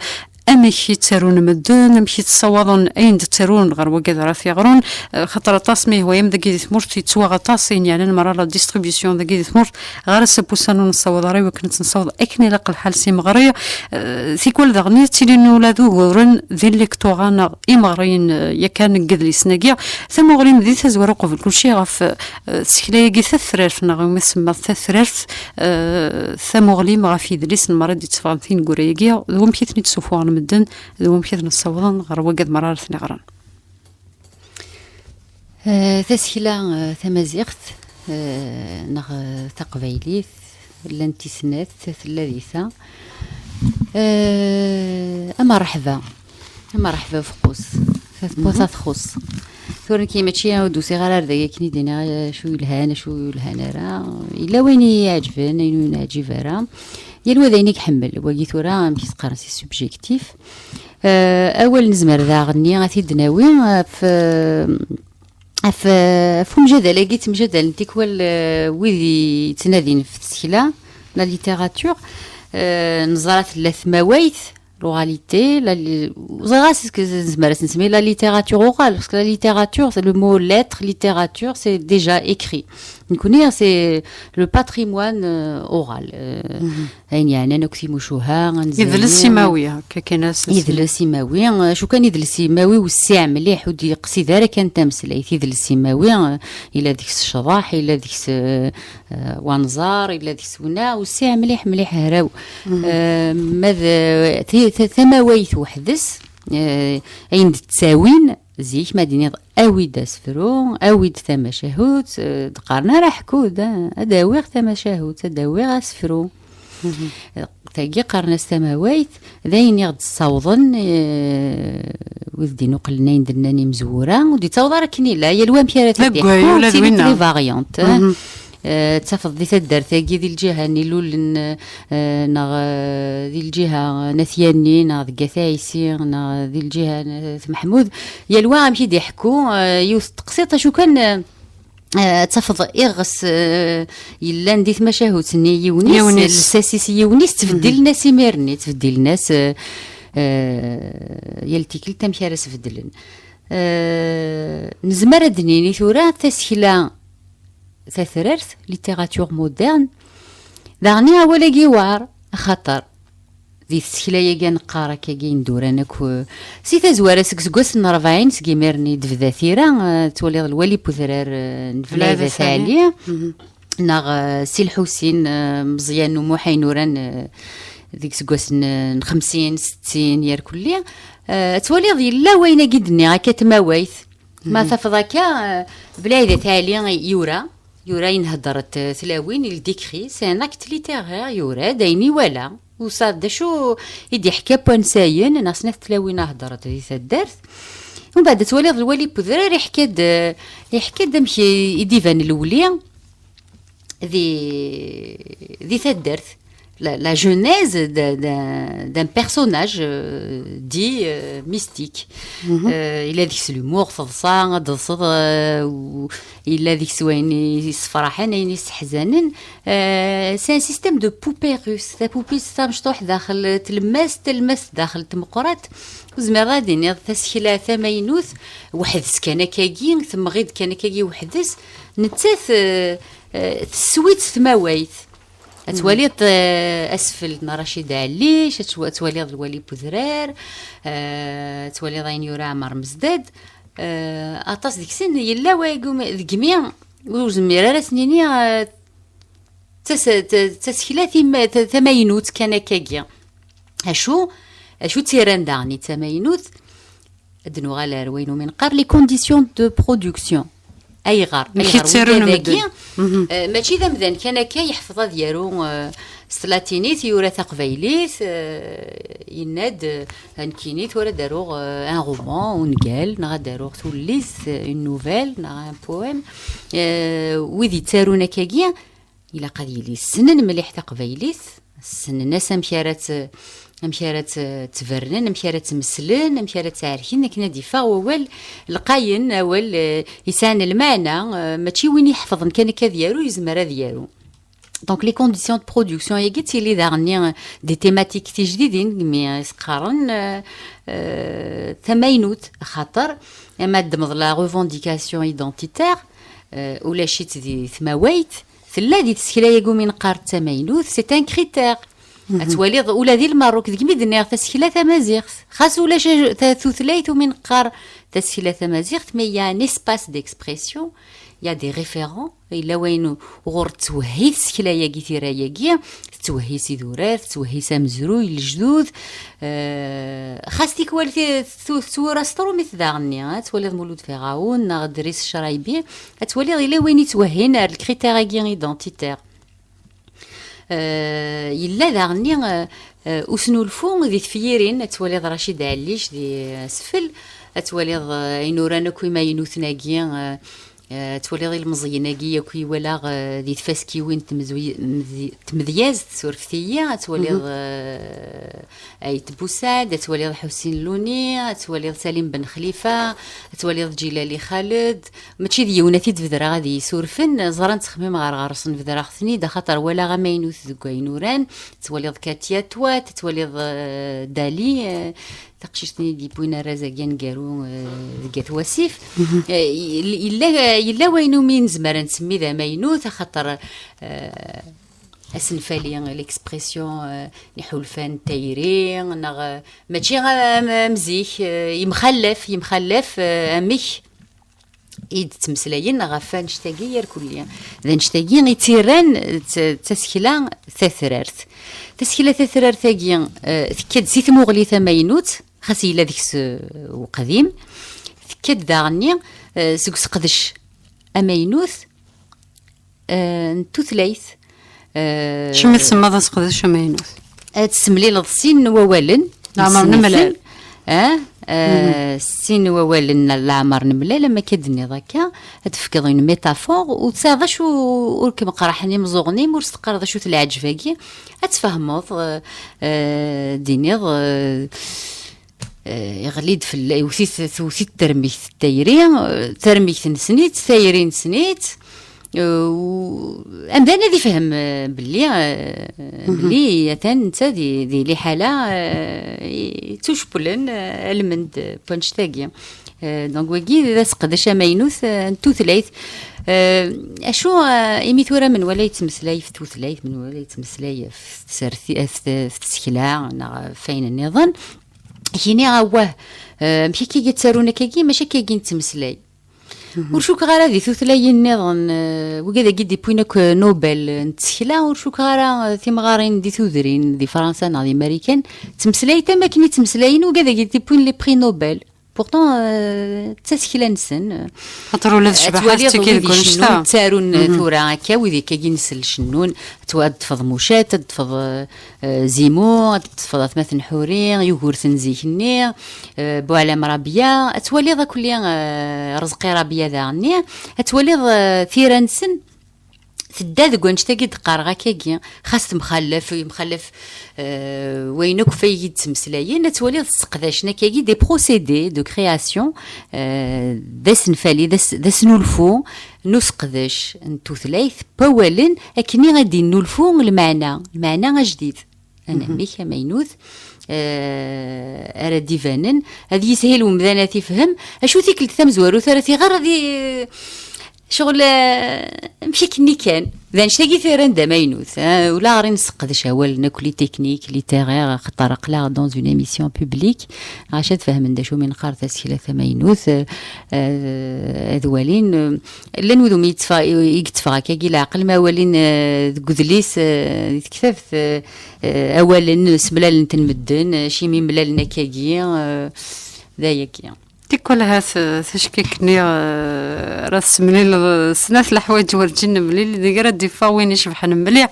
amek i ttarun medden, amek i ttṣawaḍen ayen d-ttarun ɣer wagad ara t-yeɣrun, eh, xaṭer aṭas ma yehwa-yam dagi di tmurt yettwaɣ aṭas ayen yeɛnan merra la distribution dagi di tmurt, ɣer ass apussan ur nessawaḍ ara i wakken ad tt-nessawaḍ akken ilaq lḥal s imeɣri. Eh, tikwal daɣen ttilin ula d uguren d ilektura neɣ imeɣriyen, eh, yakan deg yidlisen-agi. Tamuɣli-m di tazwara uqbel kulci ɣef, eh, tsekla-agi tatrart neɣ umi tsemmaḍ tatrart, eh, tamuɣli-m ɣef yidlisen merra d-yetteffɣen tineggura-agi, d wamek i ten-id-ssufuɣen medden, d wamek i ten-ssawḍen ɣer wagad merra ara ten-iɣren. Eh, tasekla, eh, tamaziɣt, eh, neɣ, eh, taqbaylit, llant i snat, tella di ta. Eh, amerḥba, amerḥba ufeqqus, ta tewwa ta txuṣ. Tura nekki mačči ur d-usiɣ ara ar dagi akken i d-iniɣ acu yelhan, acu ur yelhan ara. Yella wayen i yi-iɛeǧben, ayen ur yi-neɛǧib ara. Yal wa d ayen i iḥemmel. Wagi tura, amek i s-qqaren, c'est subjectif. Euh, awal nezmer daɣenni ad t-id-nawi ɣef, ɣef, ɣef umjadal-agi, ttemjadalen tikwal, euh, wid yettnadin ɣef tsekla, la littérature. Euh, neẓra tella tmawayt, l'oralité, la li-, ẓriɣ as-, nezmer ad s-nsemmi la littérature orale, parce que la littérature, c'est le mot lettre, littérature, c'est déjà écrit. Nekkni, c'est le patrimoine, euh, oral. Euh, ayen yeɛnan akk timucuha, anzaren. Idles imawi, akka kan as-, idles imawi, euh, acu kan idles imawi wessiɛ mliḥ, ur d-yeqsid ara kan tameslayt. Idles imawi, euh, yella deg-s ccḍeḥ, yella deg-s, euh, euh, wanẓar, yella deg-s winna, wessiɛ mliḥ, mliḥ hraw. Euh, ma d, ti-, ta-, tamawayt weḥd-s, euh, ayen d-ttawin, zik ma d-iniḍ awi-d asefru, awi-d tamacahut, euh, d-qqaren ara ḥku-d, ah, ad awiɣ tamacahut, ad awiɣ asefru. Tagi qqaren-as tamawayt, d ayen i ɣ-d-ssawḍen, eh, wid d-inuqlen ayen d-nnan imezwura, ur d-yettaweḍ ara akken illa, yal wa amek ara t-id-iḥku, d tili les variantes. Eh, ttafeḍ di taddart-agi, di lǧiha n Ilulen, eh, neɣ, eh, di lǧiha n At Yanni, neɣ deg At Ɛisi, neɣ di lǧiha n At Meḥmud, yal wa amek i d-iḥku, eh, yiwet teqsiṭ, acu kan, eh, eh, ad tafeḍ iɣes, eh, yellan di tmacahut-nni, yiwen-is, yiwen-is, lsas-is, yiwen-is, ttbeddilen-as imir-nni, ttbeddilen-as, eh, eh, yal tikkelt amek ara s-beddlen. Eh, nezmer ad d-nini tura tasekla tatrart, littérature moderne, daɣen awal-agi yewɛer, axaṭer di tsekla-agi neqqar akkagi induran akk, eh, si tazwara seg seggasen n rebɛin, seg imiren i d-tebda tira, eh, twaliḍ Lwali n Udrar, eh, n Belɛid At Ɛli, neɣ, eh, Si Lḥusin, eh, Meẓyan U Muḥ ayen uran, eh, deg seggasen, eh, n xemsin, settin, yerkulli, eh, ad twaliḍ yella wayen-agi d-nniɣ akka tmawayt. Ma tafeḍ akka, eh, Belɛid At Ɛli yura, yura yenhedret, eh, tlawin, il décrit, c'est un acte littéraire, yura-d ayen iwala. Usaɣ d acu i d-iḥka n wansayen, neɣ snat tlawin a hedrent di taddart. Umbeɛd ad twaliḍ Lwali n Udrar iḥka-d, iḥka-d amek i d-iban Lwali di, di taddart. La, la genèse de, de, d'un personnage, euh, dit, euh, mystique. Euh, yella deg-s l'humour, teḍsa, ad teḍseḍ, euh, u-, yella deg-s wayen i yessefraḥen, ayen i yesseḥzanen. Euh, c'est un système de poupée russe. Tapupitt tamecṭuḥt daxel tlemmast, talemmast daxel tmeqqrat. Ur zmireḍ ad d-tiniḍ tasekla tamaynut, weḥd-s kan akkagi, temɣi-d kan akkagi weḥd-s. Nettat, euh, euh, teswi-tt tmawayt. Ad twaliḍ, eh, asfel n Racid Ɛellic, ad twa-, ad twaliḍ Lwali n Udrar, eh, ad twaliḍ ayen yura Ɛmer Mezdad. Eh, aṭas deg-sen yella wayegumi, deg mi ur zmir ara ad s-nini, eh, d tas-, d ta-, d tasekla tim-, ta-, tamaynut kan akkagi. Acu, acu tt-iran daɣen i d tamaynut? Ad nuɣal ar wayen umi neqqar les conditions de production. Ayɣer? Amek i ttaren medden? Eh, mačči d amdan kan akka yeḥfeḍ ad yaru, eh, s tlatinit, yura taqbaylit, eh, yenna-d, eh, nekkini tura ad aruɣ, eh, un roman, ungal, neɣ ad aruɣ tullist, eh, une nouvelle, neɣ un poème. Eh, wid yettarun akkagi, ilaq ad yili ssnen mliḥ taqbaylit, ssnen-as amek ara tt-, amek ara tt-, ttbernen, amek ara tt-meslen, amek ara tt-ɛerken, akken ad d-iffeɣ wawal lqayen, awal, eh, yesɛan lmeɛna, eh, mačči win iḥefḍen kan akka ad yaru, yezmer ad yaru. Donc, les conditions de production, yagi ttili daɣen-nni, eh, des thématiques tijdidin, mi s-qqaren, eh, eh, tamaynut, axaṭer, ama ddmeḍ la revendication identitaire, eh, ulac-itt di tmawayt, tella di tsekla-agi umi neqqar d tamaynut, c'est un critère. Ad twaliḍ ula di Lmerruk, deg mi d-nniɣ tasekla tamaziɣt. Xas ulac a-, ta-, tutlayt umi neqqar tasekla tamaziɣt, mais il y a un espace d'expression, il y a des référents, yella wayen u-, uɣur tettwehhi tsekla-agi, tira-agi, tettwehhi s idurar, tettwehhi s amezruy, lejdud, eh, xas tikwal ti-, tu-, tettwura s tṛumit daɣen-nni, ad twaliḍ Mulud Ferɛun, neɣ Dris Craybi, ad twaliḍ yella wayen yettwehhin ar le critère-agi identitaire. Eh, yella daɣen-nni, eh, eh, usnulfu di tefyirin, ad twaliḍ Racid Ɛellic di asfel, ad twaliḍ, eh, ayen uran akk imaynuten-agi, eh, Eh, ad twaliḍ ilmeẓyen-agi akk i walaɣ, eh, di tfaskiwin n tmedwi-, medi-, tmedyazt, surfet-iyi, ad twaliḍ, eh, Ayt Busaɛd, ad twaliḍ Ḥusin Luni, ad twaliḍ Salim Ben Xlifa, ad twaliḍ Ǧilali Xaled. Mačči d yiwen ad t-id-bedreɣ ad iyi-surfen, ẓran ttxemmimeɣ ar ɣer-sen, bedreɣ-ten-id, axaṭer walaɣ amaynut deg wayen uran, ad twaliḍ Katia Twat, ad twaliḍ, eh, Dali, eh, taqcict-nni i d-yewwin arraz-agi aneggaru, eh, deg At Wasif. Eh, yell-, yella, yella wayen umi nezmer ad nsemmi d amaynut, axaṭer, eh, asenfali, l'expression, eh, n iḥulfan n tayri, neɣ, eh, mačči am, am, am zik, eh, yemxallaf, yemxallaf, eh, amek i d-ttmeslayen ɣef annect-agi irkelli. D annect-agi i tt-irran d t-, d tasekla tatrart. Tasekla tatrart-agi, eh, tekka-d si tmuɣli tamaynut, xas yella deg-s, eh, uqdim, tekka-d daɣenni, eh, seg useqdec amaynut, eh, n tutlayt, eh, Cemmi tsemmaḍ aseqdec amaynut? Ad tessemlileḍ sin n wawalen. Leɛmer nemlal. Eh, eh, sin n wawalen n leɛmer nemlal, am akka d-tenniḍ akka, ad tefkeḍ une métaphore, ur tesɛiḍ acu, ur kem-qerḥen imeẓẓuɣen-im, ur s-teqqareḍ acu-t leɛǧeb-agi, ad tfehmeḍ, eh, eh, d-iniḍ, eh, eh, iɣli-d fell-, iwet-it, tewwet-it termigt n tayri, eh, termigt nessen-itt, tayri nessen-itt, eh, u-, amdan ad ifhem, eh, belli, eh, belli atan netta di, di liḥala, eh, yettucewwlen, eh, almend, eh, n wannect-agi. Eh, donc, wagi d aseqdec amaynut, eh, n tutlayt. Eh, acu, eh, imi tura menwala yettmeslay f tutlayt, menwala yettmeslay f tserti-, f t-, f tsekla, neɣ f wayen nniḍen, kini, awah, eh, amek akka i ttarun akkagi, mačči akkagi nettmeslay. Ur cukkeɣ ara di tutlayin nniḍen, eh, wigad-agi d-iwwin akk, eh, Nobel, eh, n tsekla, ur cukkeɣ ara, eh, timɣarin di tudrin, di Fransa neɣ di Marikan, ttmeslayent am akken i ttmeslayen wigad-agi d-iwwin les prix Nobel. Pourtant, eh, d tasekla-nsen, eh, Xaṭer ula d ccbaḥa twaliḍ tettaki wid deg icennun, wannect-a. Ttarun, eh, tura akka, wid ikkagin s lecennun, ad twa-, ad teṭṭfeḍ Mucat, ad teṭṭfeḍ, eh, eh, Zimu, ad teṭṭfeḍ Atmaten Ḥuri, Yugurten zik-nni, eh, Buɛlam Rabia, ad twaliḍ akk-, eh, Rezqi Rabia daɣenni, ad twaliḍ, eh, tira-nsen tedda deg wannect-agi d-qqareɣ akkagi, xas temxallaf, yemxallaf, eh, wayen akk f ay i d-ttmeslayen, ad twaliḍ sseqdacen akkagi des procédés de création, eh, d asenfali, d as-, d asnulfu n useqdec n tutlayt n wawalen, akken ad d-innulfu lmeɛna, lmeɛna ajdid, anamek amaynut, eh, ara d-ibanen, ad yishil umdan ad t-ifhem, acu tikkelt tamezwarut ara t-iɣer, ad i-, ccɣel, eh, amek akken kan. D annect-agi i t-irran d amaynut, eh, ula ɣer i nesseqdec awalen akk les techniques littéraires, axaṭer aql-aɣ dans une émission publique, ɣac ad fehmen d acu mi neqqar tasekla tamaynut, eh, eh, ad walin, eh, llan wid umi yetteffeɣ, i yetteffeɣ akkagi leɛqel, ma walin, eh, deg udlis, eh, di tektabt, eh, eh, awalen, semlalen-ten medden, eh, acimi mlalen akkagi, eh, d ayagi. Tikwal ahat, eh, tacekkakt-nni, eh, ara tessemlileḍ, eh, snat leḥwayeǧ werǧin nemlil, deg ara d-iffeɣ win icebḥen mliḥ,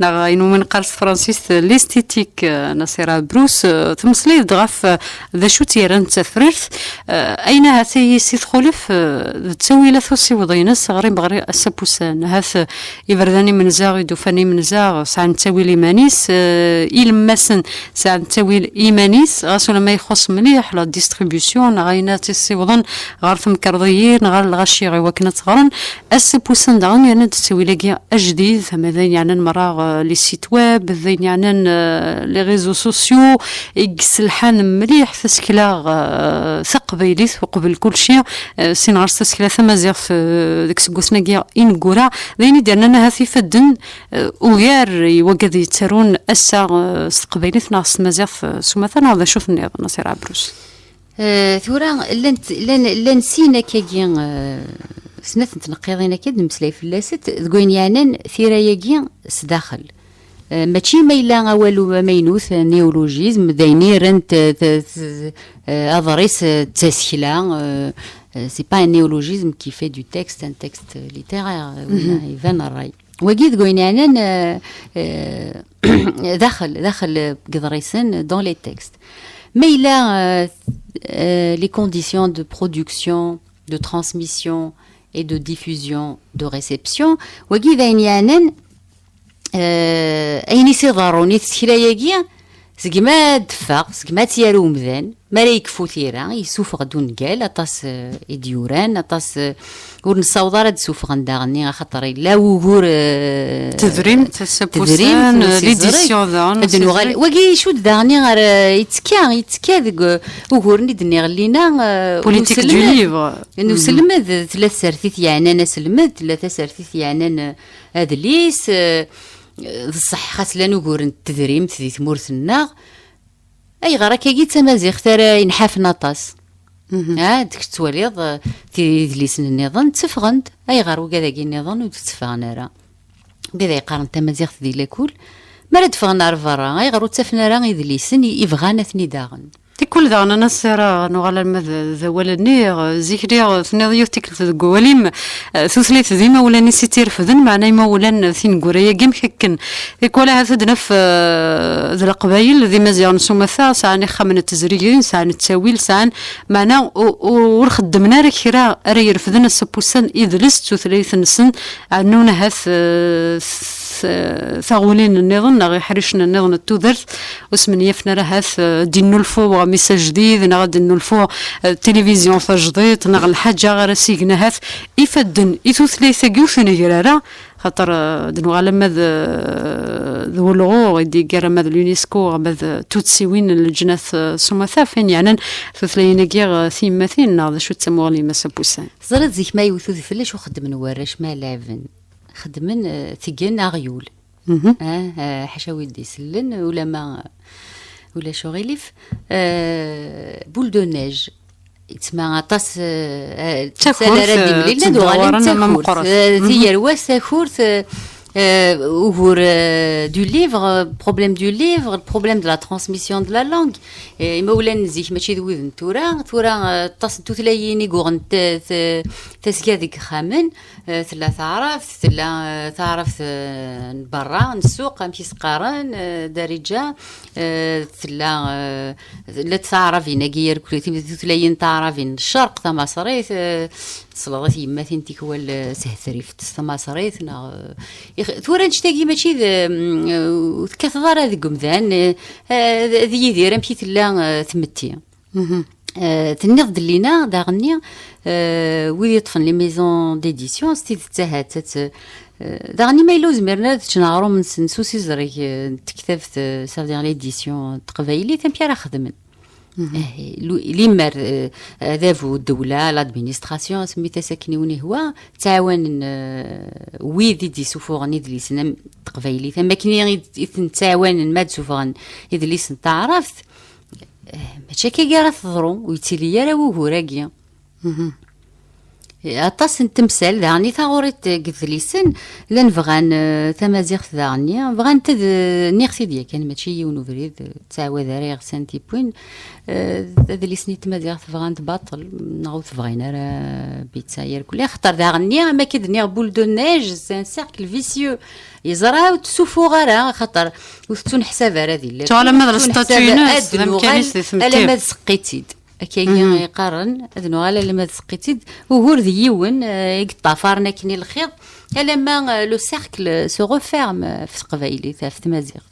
neɣ ayen umi neqqar s tefransist, eh, l'esthétique, eh, Nasira Brous, eh, temmeslay-d ɣef, eh, d acu tt-yerran d tafrart, eh, ayen ahat i si txulef, eh, d ttawilat usiweḍ-ines ɣer imeɣri ass-a n wussan. Ahat, eh, iberdan imenza, idufan imenza, sɛan ttawil iman-is, eh, ilemmasen sɛan ttawil iman-is, ɣas ulamma ixuṣ mliḥ la distribution, neɣ ayen ad tt-issiwḍen ɣer temkerḍiyin, ɣer lɣaci, i wakken ad tt-ɣren. Ass n wussan daɣen, yerna-d ttawil-agi ajdid, ama d ayen yeɛnan merra, eh, les sites web, d ayen yeɛnan, eh, les réseaux sociaux, i yesselḥan mliḥ tasekla, eh, taqbaylit, uqbel kulci, eh, sin ɣer-s tasekla tamaziɣt, eh, deg iseggasen-agi ineggura, d ayen i d-yernan ahat ifadden, eh, ugar i wagad yettarun ass-a, eh, s teqbaylit neɣ s tmaziɣt, eh, s umata, neɣ d acu tenniḍ, Nasira Ɛebbrus? Eh, tura, llant, llan, llan sin akkagi, eh, snat n tneqqiḍin akka d-nemmeslay fell-asent, deg wayen yeɛnan tira-agi s daxel. Eh, mačči ma yella awal amaynut, néologisme, d ayen i rran t-, t-, t-, eh, aḍris, eh, d tasekla, eh, eh, c'est pas un néologisme qui fait du texte un texte littéraire, eh, winna iban ṛṛay. Wagi deg wayen yeɛnan, eh, eh, daxel, daxel, eh, deg iḍrisen, dans les textes. Ma yella, eh, eh, les conditions de production, de transmission, et de diffusion, de réception. Wagi d ayen yeɛnan, euh, ayen i s-iḍerrun i tsekla-agi, segmi ad d-teffeɣ, segmi ad tt-yaru umdan, mi ara yekfu tira, yessufeɣ-d ungal, aṭas, euh, i d-yuran, aṭas, euh, ur nessaweḍ ara ad d-ssuffɣen daɣen, axaṭer yella wugur, euh, tedrimt, asappusan, tedrimt, euh, l'édition daɣen, ad nuɣal. Wagi icudd daɣen ar, euh, yettekka, yettekka deg, euh, uguren i d-nniɣ llina, euh, politique du livre. N uselmed, tella tsertit yeɛnan aselmed, tella tasertit yeɛnan, eh, adlis, eh, d ṣṣeḥ xas llan uguren n tedrimt di tmurt-nneɣ. Ayɣer akkagi d tamaziɣt ara inḥafen aṭas? Ah, deg tettwaliḍ, eh, idlisen nniḍen tteffɣen-d, ayɣer wigad-agi nniḍen ur d-tteffɣen ara? Wigad ay qqaren tamaziɣt di lakul, mi ara d-ffɣen ar berra, ayɣer ur ttafen ara idlisen i, i bɣan ad ten-id-aɣen? Tikkul daɣen, a Nasira, nuɣal alma d, d awal-nni, zik lliɣ tenniḍ yiwet tikkelt deg wawal-im, eh, tutlayt d imawlan-is i tt-irefden, meɛna imawlan tineggura-agi amek akken? Tikwal ahat ad naf, eh, d Leqbayel, d Imaziɣen s umata, sɛan ixxamen n tezrigin, sɛan ttawil, sɛan, meɛna u-, u-, ur xeddmen ara kra ara irefden asappusan idles d tutlayt-nsen, ɛnun ahat, eh, s-, taɣulin nniḍen neɣ iḥricen nniḍen n tudert, ur smenyafen ara ahat, eh, ad d-innulfu uɣmis ajdid, neɣ ad d-innulfu, eh, tilivizyu tajdidt, neɣ lḥaǧa ara s-igen ahat ifadden i tutlayt-agi ur tengir ara, xaṭer, eh, ad nuɣal ama d, eh, d wulɣu i d-yeggar ama d l'UNESCO, ama d tuddsiwin n leǧnat, eh, s umata, f ayen yeɛnan tutlayin-agi, eh, tiyemmatin, neɣ d acu d tamuɣli n Mass Abusan? Teẓriḍ zik ma yewwet udfel, acu xeddmen warrac ma leɛben? Xeddmen, eh, tgen aɣyul. Mhm. Ah, ah, ḥaca wid d-isellen, ulama ulac uɣilif. Eh, boule de neige. Yettma aṭas, eh, eh, d tamsal ara d-imlilen, ad uɣalen d takurt. Eh, mhm. Tiyerwas, takurt, eh, eh, ugur, eh, du livre, eh, problème du livre, problème de la transmission de la langue. Eh, imawlan n zik mačči d wid n tura. Tura, eh, aṭas n tutlayin i yuɣen t-, t-, tasga deg yixxamen. Eh, tella taɛrabt, tella, eh, taɛrabt, eh, n berra, n ssuq, amek i s-qqaren, eh, darija, eh, tella, eh, llant taɛrabin-agi yerkul, tutlayin taɛrabin n ccerq, tamaṣrit, eh, tesleḍ i tyemmatin tikwal, eh, s tehtrift, s tamaṣrit, neɣ, eh, ix-, tura annect-agi mačči d, mm, eh, ur tekkateḍ ara deg umdan, eh, eh, d, d Yidir, amek i tella, eh, tmetti? Mhm. Eh, tenniḍ-d, Lina, daɣenni, eh, wid yeṭṭfen les maisons d'édition, s tidet ahat, ad, eh, daɣenni ma yella ur zmiren ara ad ččen aɣrum-nsen s usiẓreg, eh, n tektabt, eh, ça veut dire l'édition n teqbaylit, amek ara xedmen? Mhm. Eh, lu-, limer, eh, adabu n ddewla, l'administration, semmit-as akken i wen-ihwa, ttɛawanen, eh, wid i d-isufuɣen idlisen n teqbaylit, am wakken i, i ten-ttɛawanen ma d-sufuɣen idlisen n taɛrabt, Eh, mačči akka ara teḍru, ur yettili ara wugur-agi. Mhm. Eh, aṭas n temsal, daɣen i taɣuri deg yidlisen, llan bɣan, eh, tamaziɣt daɣenni, bɣan-t ad, eh, nniɣ-t-id yakan, mačči yiwen ubrid, eh, ttɛawad ara iɣsan tiwwin, eh, adlis-nni n tmaziɣt bɣan-t baṭel, neɣ ur t-bɣin ara, bitta yerkul. Axaṭer daɣenni, am akka d-nniɣ, boule de neige, c'est un cercle vicieux. Yeẓra ur ttsufuɣ ara, axaṭer ur tettuneḥsab ara di llati. Ur tettuneḥsab ara, ad nuɣal alamma d seqqit-id. Akkagi i qqaren, ad nuɣal alamma d seqqit-id. Ugur d yiwen, eh, i yeṭṭafaren akken i lxiḍ, alamma, eh, le cercle se referme, eh, ɣef teqbaylit, ɣef tmaziɣt.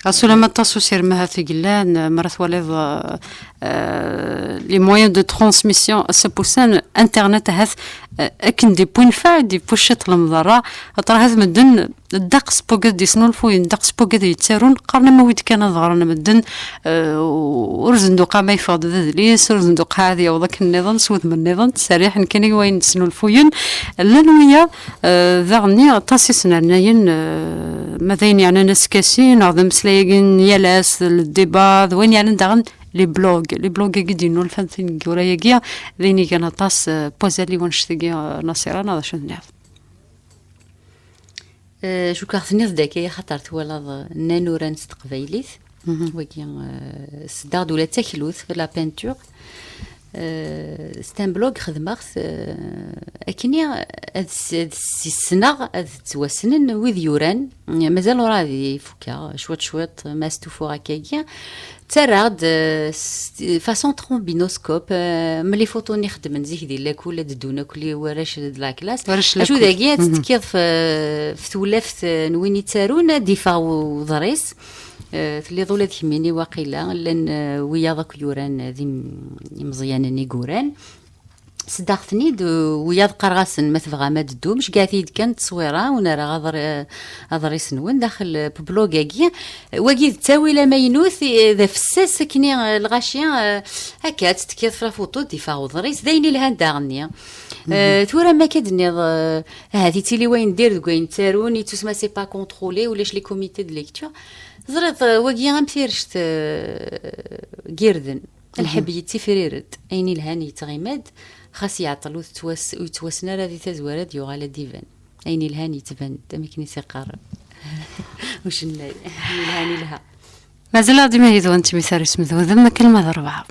Ɣas ulamma aṭas usirem ahat i yellan, eh, mi ara twaliḍ, eh, eh, les moyens de transmission, ass-a n wussan, internet ahat, eh, akken d-yewwi nnfeɛ, d-yewwi ciṭ lemḍerra, axaṭer ahat medden ddeqs n wigad d-yesnulfuyen, ddeqs n wigad yettarun, qqaren ama wid kan ad ɣren medden, eh, ur zenduqeɣ ma yeffeɣ-d d adlis, ur zenduqeɣ ad yaweḍ akken nniḍen, s wudem nniḍen, ttserriḥen kan i wayen d-snulfuyen. Llan wiyaḍ, eh, daɣenni aṭas i snernayen, eh, ma d ayen yeɛnan askasi, neɣ d ameslay-agi n yal ass, le débat, d wayen yeɛnan daɣen les blogs. Les blogs-agi d-yennulfan tineggura-agi, d ayen igan aṭas, eh, n wazal i wannect-agi, eh, Nasira, neɣ d acu tenniḍ? Eh, cukkeɣ tenniḍ-d akka, axaṭer twalaḍ, eh, nnan uran s teqbaylit. Mhm. Wagi, eh, sdaɣ-d ula d taklut, la peinture. Eh, c'est un blog xedmeɣ-t, eh, akken ad s-, ad s-ssneɣ, ad ttwassnen wid yuran. Mazal ur ɛad ifukkeɣ, cwiṭ cwiṭ, ma stufuɣ akkagi. Ttarraɣ-d, euh, s- façon trombinoscope, euh, am les photos-nni xeddmen zik di lakul, ad ddun akk li warrac d la classe. Warrac n acu lakul. Dagi ad tetkiḍ f- f tewlaft, euh, n win ittarun, ad d-iffeɣ uḍris. Euh, telliḍ ula d kemmini waqila, llan, euh, wiyaḍ akk yuran, euh, d im- imeẓyanen i yuran. Sdaɣ-ten-id, uh, wiyaḍ qqareɣ-asen, ma tebɣam ad d-ddum, ceggɛet-iyi-d kan tteswira, u nerra aḍri- aḍris-nwen daxel, uh, blog-agi. Wagi d ttawil amaynut, eh, d afessas akkenni, eh, lɣaci, eh, akka, ad tettekkiḍ f la photo, d-iffeɣ uḍris, d ayen ilhan daɣenni. Eh, tura ma akka d-nniḍ, eh, ahat ittili wayen dir deg wayen ttarun, ittusma c'est pas contrôlé, ulac les comités de lecture. Teẓriḍ, eh, wagi am tirect, eh, n yirden. Lḥeb yettifrir-d, ayen ilhan yettɣima-d, xas yeɛṭel ur tettwas- ur yettwassen ara di tazwara ad yuɣal ad d-iban. Ayen ilhan yettban-d, am akken i s-iqqar ucennay. Ayen ilhan ilha. Mazal-aɣ dima yid-wen timis ar isem d wudem, akken ma d rebɛa.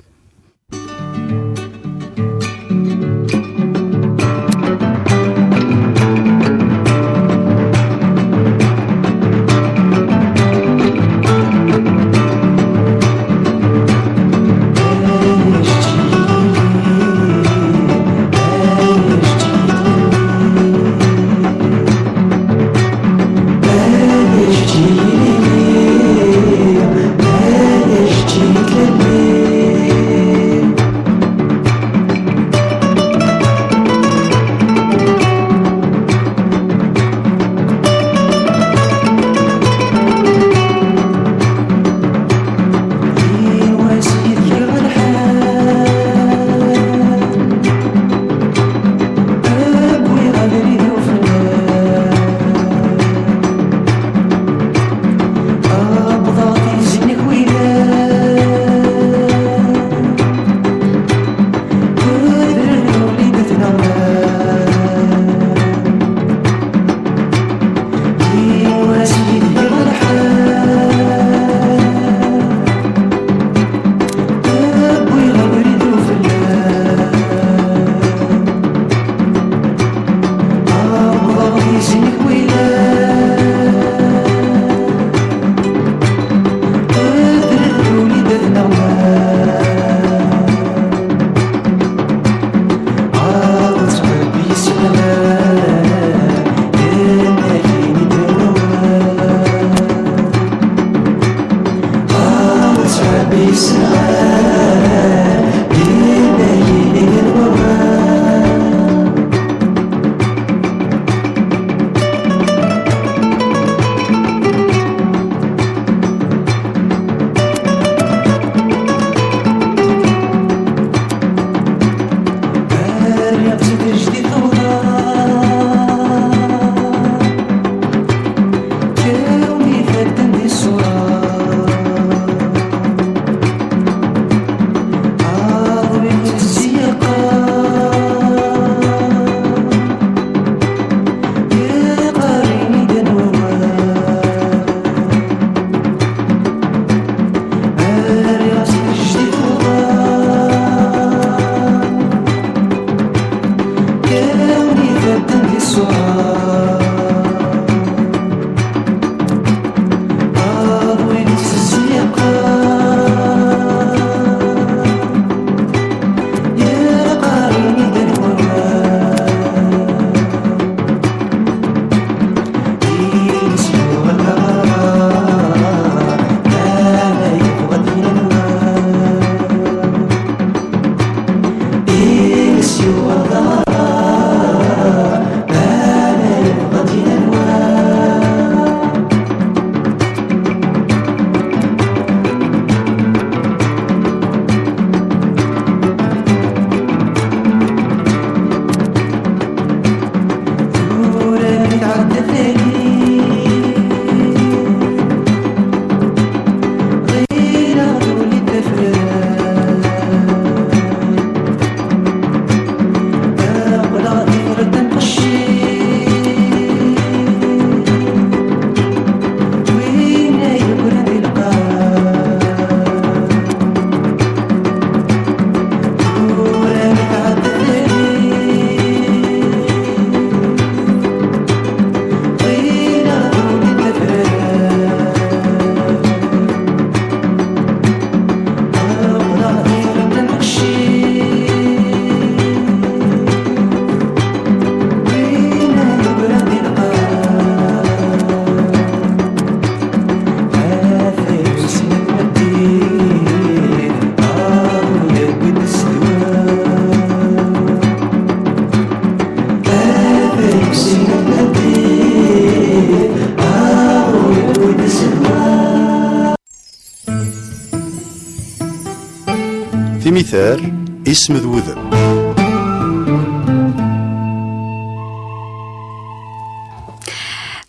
Imitar, isem d wudem.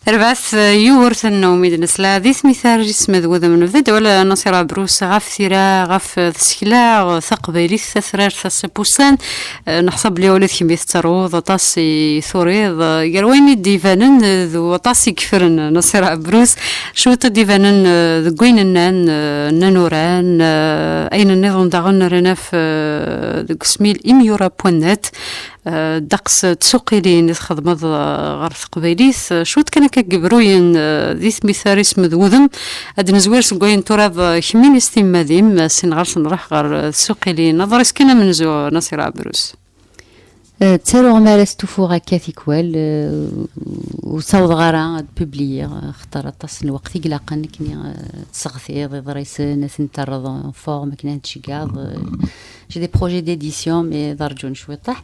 Terbaɛt yiwurt n umi d-nesla di tmitar isem d wudem. Nebda-d awal, Nasir Ɛebrus, ɣef tira, ɣef tsekla taqbaylit tatrart ass n wussan. Eh, neḥṣa belli ula d kemm i tettaruḍ aṭas i turiḍ, eh, gar wayen i d-ibanen, eh, d waṭas i yeffren, eh, Nasir Ɛebrus. Cwiṭ i d-ibanen, eh, deg wayen nnan, eh, nnan uran, eh, ayen nniḍen daɣen rran af, eh, deg usmil imyura point net, eh, ddeqs n tsuqilin i txedmeḍ, eh, ɣer teqbaylit, eh, cwiṭ kan akka n yebruyen, eh, di tmitar isem d wudem. Ad nezwir seg wayen turiḍ, eh, kemmini s timmadim, eh, sin ɣer-s nruḥ ɣer, eh, tsuqilin. Aḍris kan amenzu, Nasir Ɛebrus. Eh, ttaruɣ mi ara stufuɣ akka tikwal, eh, ur ssawḍeɣ ara ad publiyiɣ, eh, xaṭer aṭas n lweqt i ilaqen akken, eh, ad tseɣtiḍ iḍrisen, ad ten-terreḍ en forme akken ad tceggeḍ, eh, j'ai des projets d'édition, mais d arǧun cwiṭaḥ.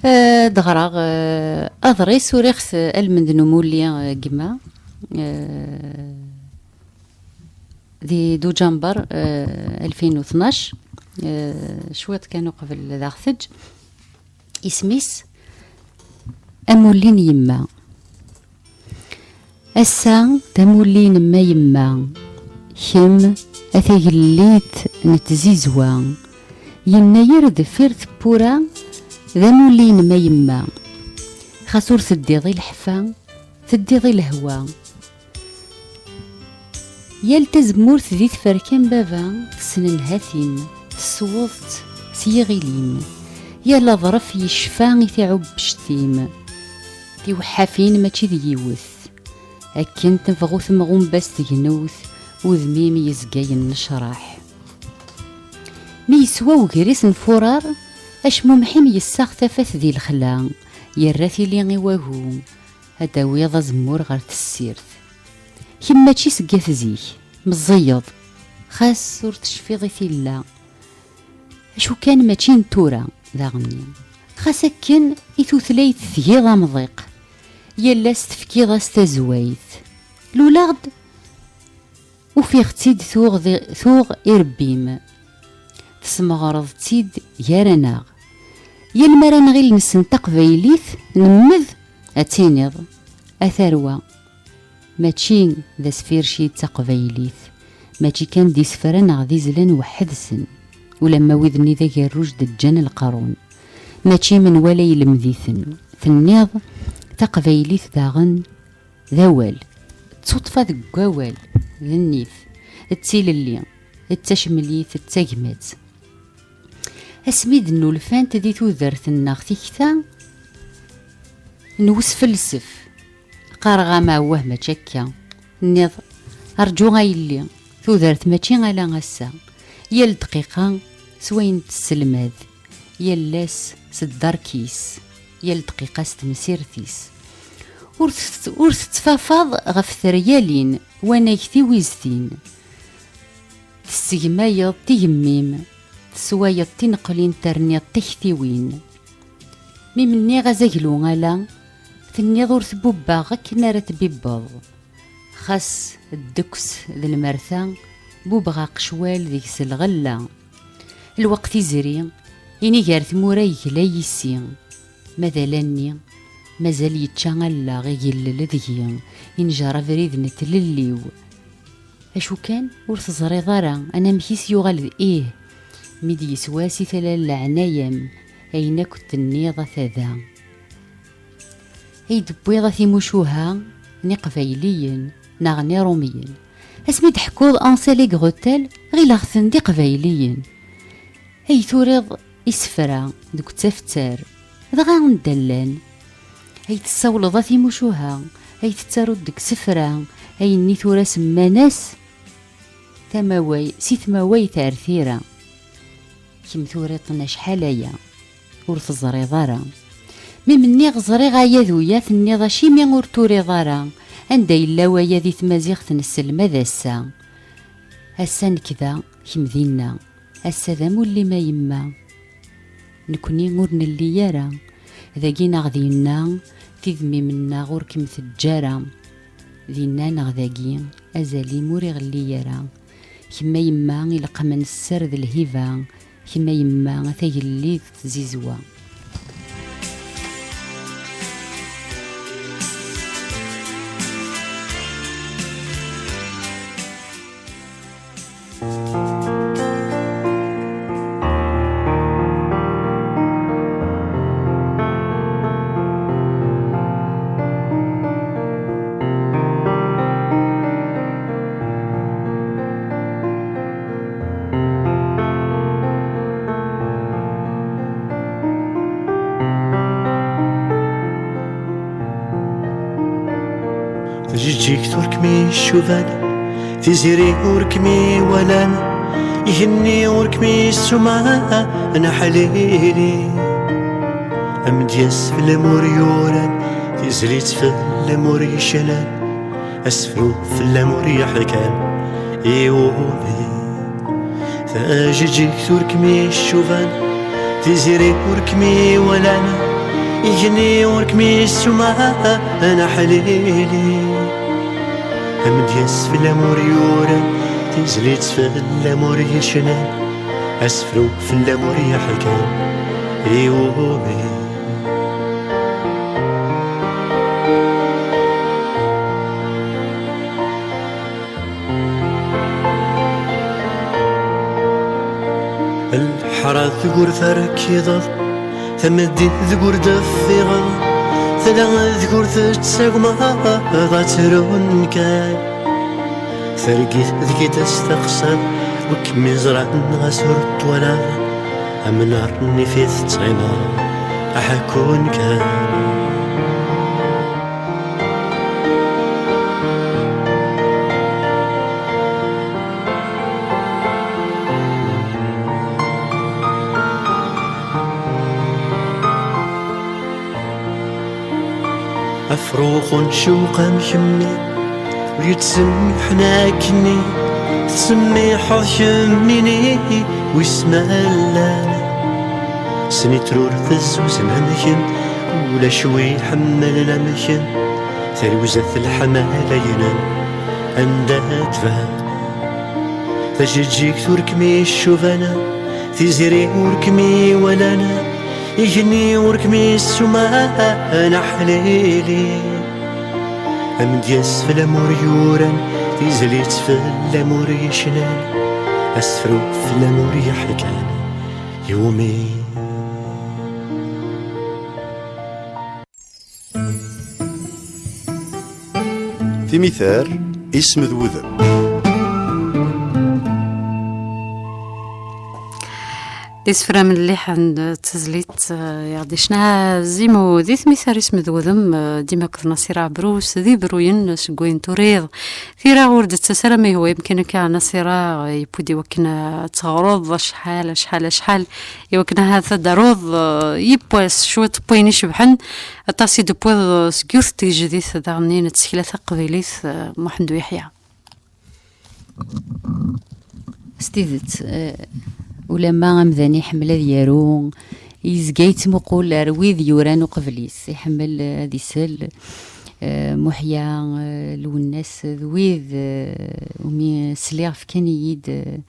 Eh, ad ɣreɣ, eh, aḍris uriɣ-t, eh, almend n umulli, eh, gma, eh, di Dujamber, eh, ألفين واثناش, eh, cwiṭ kan uqbel d aɣ-teǧǧ. Isem-is Amulli n yemma. Ass-a d amulli n ma yemma, kemm a tagellidt n tzizwa. Yennayer deffir tewwura d amulli n ma yemma. Xas ur teddiḍ i leḥfa, teddiḍ i lehwa. Yal tazemmurt di tferka n baba tessnenhat-im, tessweḍ-tt s yiɣil-im. Yal aḍref yecfa i tiɛubbect-im. Tiweḥḥafin mačči d yiwet. Akken tebɣu temɣumbas tegnewt, udem-im yezga yennecraḥ. Mi yeswa ugris n furar, acmumeḥ-im yessaɣ tafat di lexla, yerra tili i wagu, ad d-tawiḍ azemmur ɣer tessirt. Kemm mačči seg at zik, meẓẓiyeḍ, xas ur tecfiḍ i tilla. Acu kan mačči n tura, daɣenni. Xas akken i tutlayt tgiḍ amḍiq, yal ass tefkiḍ-as tazwayt. Luleɣ-d, ufiɣ-tt-id tuɣ di, tuɣ irebbi-m. Tesmeɣreḍ-tt-id gar-aneɣ. Yal mi ara nɣil nessen taqbaylit, nemmed, ad tiniḍ, a tarwa. Mačči d asfirci d taqbaylit, mačči kan d isefra neɣ d izlan weḥḥed-sen, ulamma wid-nni d agerruj d-ǧǧan leqrun, mačči menwala ilemd-iten. Tenniḍ, taqbaylit daɣen d awal, d tuṭṭfa deg wawal, d nnif, d tilelli, d tacemlit, d tagmat. Asmi d-nnulfant di tudert-nneɣ tikta n usfelsef, qqareɣ-am awah mačči akka. Tenniḍ, rǧu a yelli, tudert mačči ala ass-a. Yal dqiqa s wayen tesselmad, yal ass s dderk-is, yal dqiqa s temsirt-is. Ur tet-, ur tettfafaḍ ɣef teryalin wanag tiwiztin. Tessegmayeḍ tigemmi-m, tesswayeḍ tineqlin terniḍ taktiwin. Mi m-nniɣ azaglu ala, tenniḍ ur tbubbaɣ akken ara tbibbeḍ. Xas ddegs d lmerta, bubbeɣ aqecwal deg-s lɣella. Lweqt izri, ini gar tmura yegla yissi. Ma d ala-nni, mazal yečča allaɣ igellel deg-i, injer abrid n tlelli-w. Acu kan, ur teẓriḍ ara anamek-is yuɣal d ih, mi d-yeswa si tala n leɛnaya-m, ayen akk d-tenniḍ ata da. Ay d-wwiḍ a timucuha n Iqbayliyen neɣ n Iṛumiyen. Asmi d-ḥkuḍ Hansel et Gretel, ɣileɣ-ten d Iqbayliyen. Ay turiḍ isefra deg uttafettar, dɣa anda llan? Ay tessawleḍ a timucuha, ay tettaruḍ deg isefra, ayenni tura semman-as tamaway, si tmawayt ar tira. Kemm turiḍ-ten acḥal aya, ur teẓriḍ ara. Mi m-nniɣ ẓriɣ aya d uya, tenniḍ acimi ur turiḍ ara? Anda yella waya di tmaziɣt nesselmad ass-a? Ass-a nekk da, kemm dinna. Ass-a d amulli-m a yemma. Nekni ur nelli ara. Dagi neɣ dinna, tidmi-m-nneɣ ur kem-teǧǧa ara. Dinna neɣ dagi, azal-im ur iɣelli ara. Kemm a yemma ileqqmen sser d lhiba, Kemm a yemma, a tagellidt tzizwa. Tajeǧǧigt ur kem-icuban, tiziri ur kem-iwalan, igenni ur kem-issuman, aḥlili. Amedyaz fell-am ur yuran, tizlit fell-am ur yecnan, asefru fell-am ur yeḥkan, iwumi? Tajeǧǧigt ur kem-icuban, tiziri ur kem-iwalan, igenni ur kem-issuman, aḥlili. Amedyaz fell-am ur yuran, tizlit fell-am ur yecnan, asefru fell-am ur yeḥkan, iwumi? Lḥara deg ur terkiḍeḍ, tameddit deg ur d-teffiɣeḍ, tala deg ur tettagmaḍ ad trun kan. Targit deg i d-testeqsaḍ, wi kem-iẓran ɣas ur twalaḍ, amnar-nni fi tettɣimaḍ, aḥekkun kan. Afrux n cewq am kemmi ur yettsemmiḥen akkenni, tettsemmiḥeḍ kemmini wis ma llan. Snitrur tezzuzen am kemm, ulac wi ḥemmlen am kemm, tarewzat leḥmala-inem anda tban. Tajeǧǧigt ur kem-icuban, tiziri ur kem-iwalan, igenni ur kem-issuman, aḥlili. Amedyaz fell-am ur yuran, tizlit fell-am ur yecnan, asefru fell-am ur yeḥkan, iwumi? Timitar, isem d wudem. D isefra melliḥen d tezlit, eh, i ɣ-d-icna Zimu di tmitar isem d wudem, eh, dima akked Nasira Ɛebrus, d ibruyen seg wayen turiḍ. Tira ur d-tettas ara ma yehwa yemken akka Nasira, eh, yewwi-d i wakken, eh, ad teɣreḍ acḥal, acḥal, acḥal, i wakken ahat ad d-taruḍ, eh, yiwwas cwiṭ n wayen icebḥen, aṭas i d-tewwiḍ, eh, seg yiwet n tgejdit daɣen n tsekla taqbaylit, eh, Muḥend Uyeḥya. S tidet, eh, ulamma amdan iḥemmel ad yaru, yezga yettmuqul ar wid yuran uqbel-is, iḥemmel, eh, ad isel, eh, Muḥya, eh, Lwennas, d wid, eh, umi sliɣ fkan-iyi-d, eh,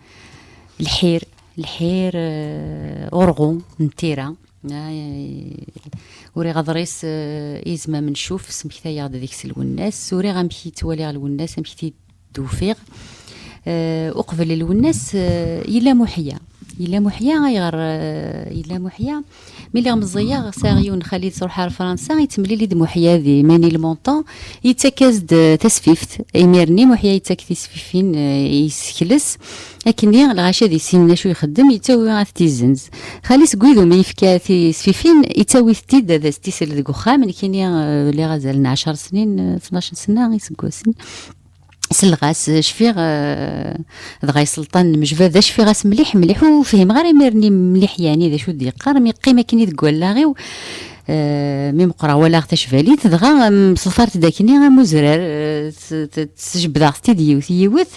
lḥir, lḥir, eh, urɣu n tira. Ah, eh, uriɣ aḍris, eh, Izem Amencuf, smektayeɣ-d deg-s Lwennas, uriɣ amek i ttwaliɣ Lwennas, amek i t-id-ufiɣ. Eh, uqbel Lwennas, eh, yella Muḥya. Yella Muḥya, ayɣer, eh, yella Muḥya? Mi lliɣ meẓẓiyeɣ, sɛiɣ yiwen n xali yettruḥ ar Fransa, yettemlili-d Muḥya di Menilmontant, yettak-as-d, eh, tasfift. Imir-nni Muḥya yettak tisfifin, eh, i yisekles. Akkenni, lɣaci ad issinen acu ixeddem, yettawi ad t-izzenz. Xali seg wid umi yefka tisfifin, yettawi-t-id ad as-t-isel deg uxxam. Nekkini, eh, lliɣ azal n ɛecṛ snin, eh, tnac sna iseggasen. Selleɣ-as, eh, cfiɣ, eh, dɣa iselṭan n mejbada, cfiɣ-as mliḥ, mliḥ, ur fhimeɣ ara imir-nni mliḥ, yeɛni d acu d-yeqqar, mi yeqqim akkenni deg wallaɣ-iw, eh, mi meqqreɣ walaɣ tacbalit, dɣa, em, ṣefart-d akkenni am uzrar, eh, s-, t-, sjebbdeɣ-t-id yiwet, yiwet.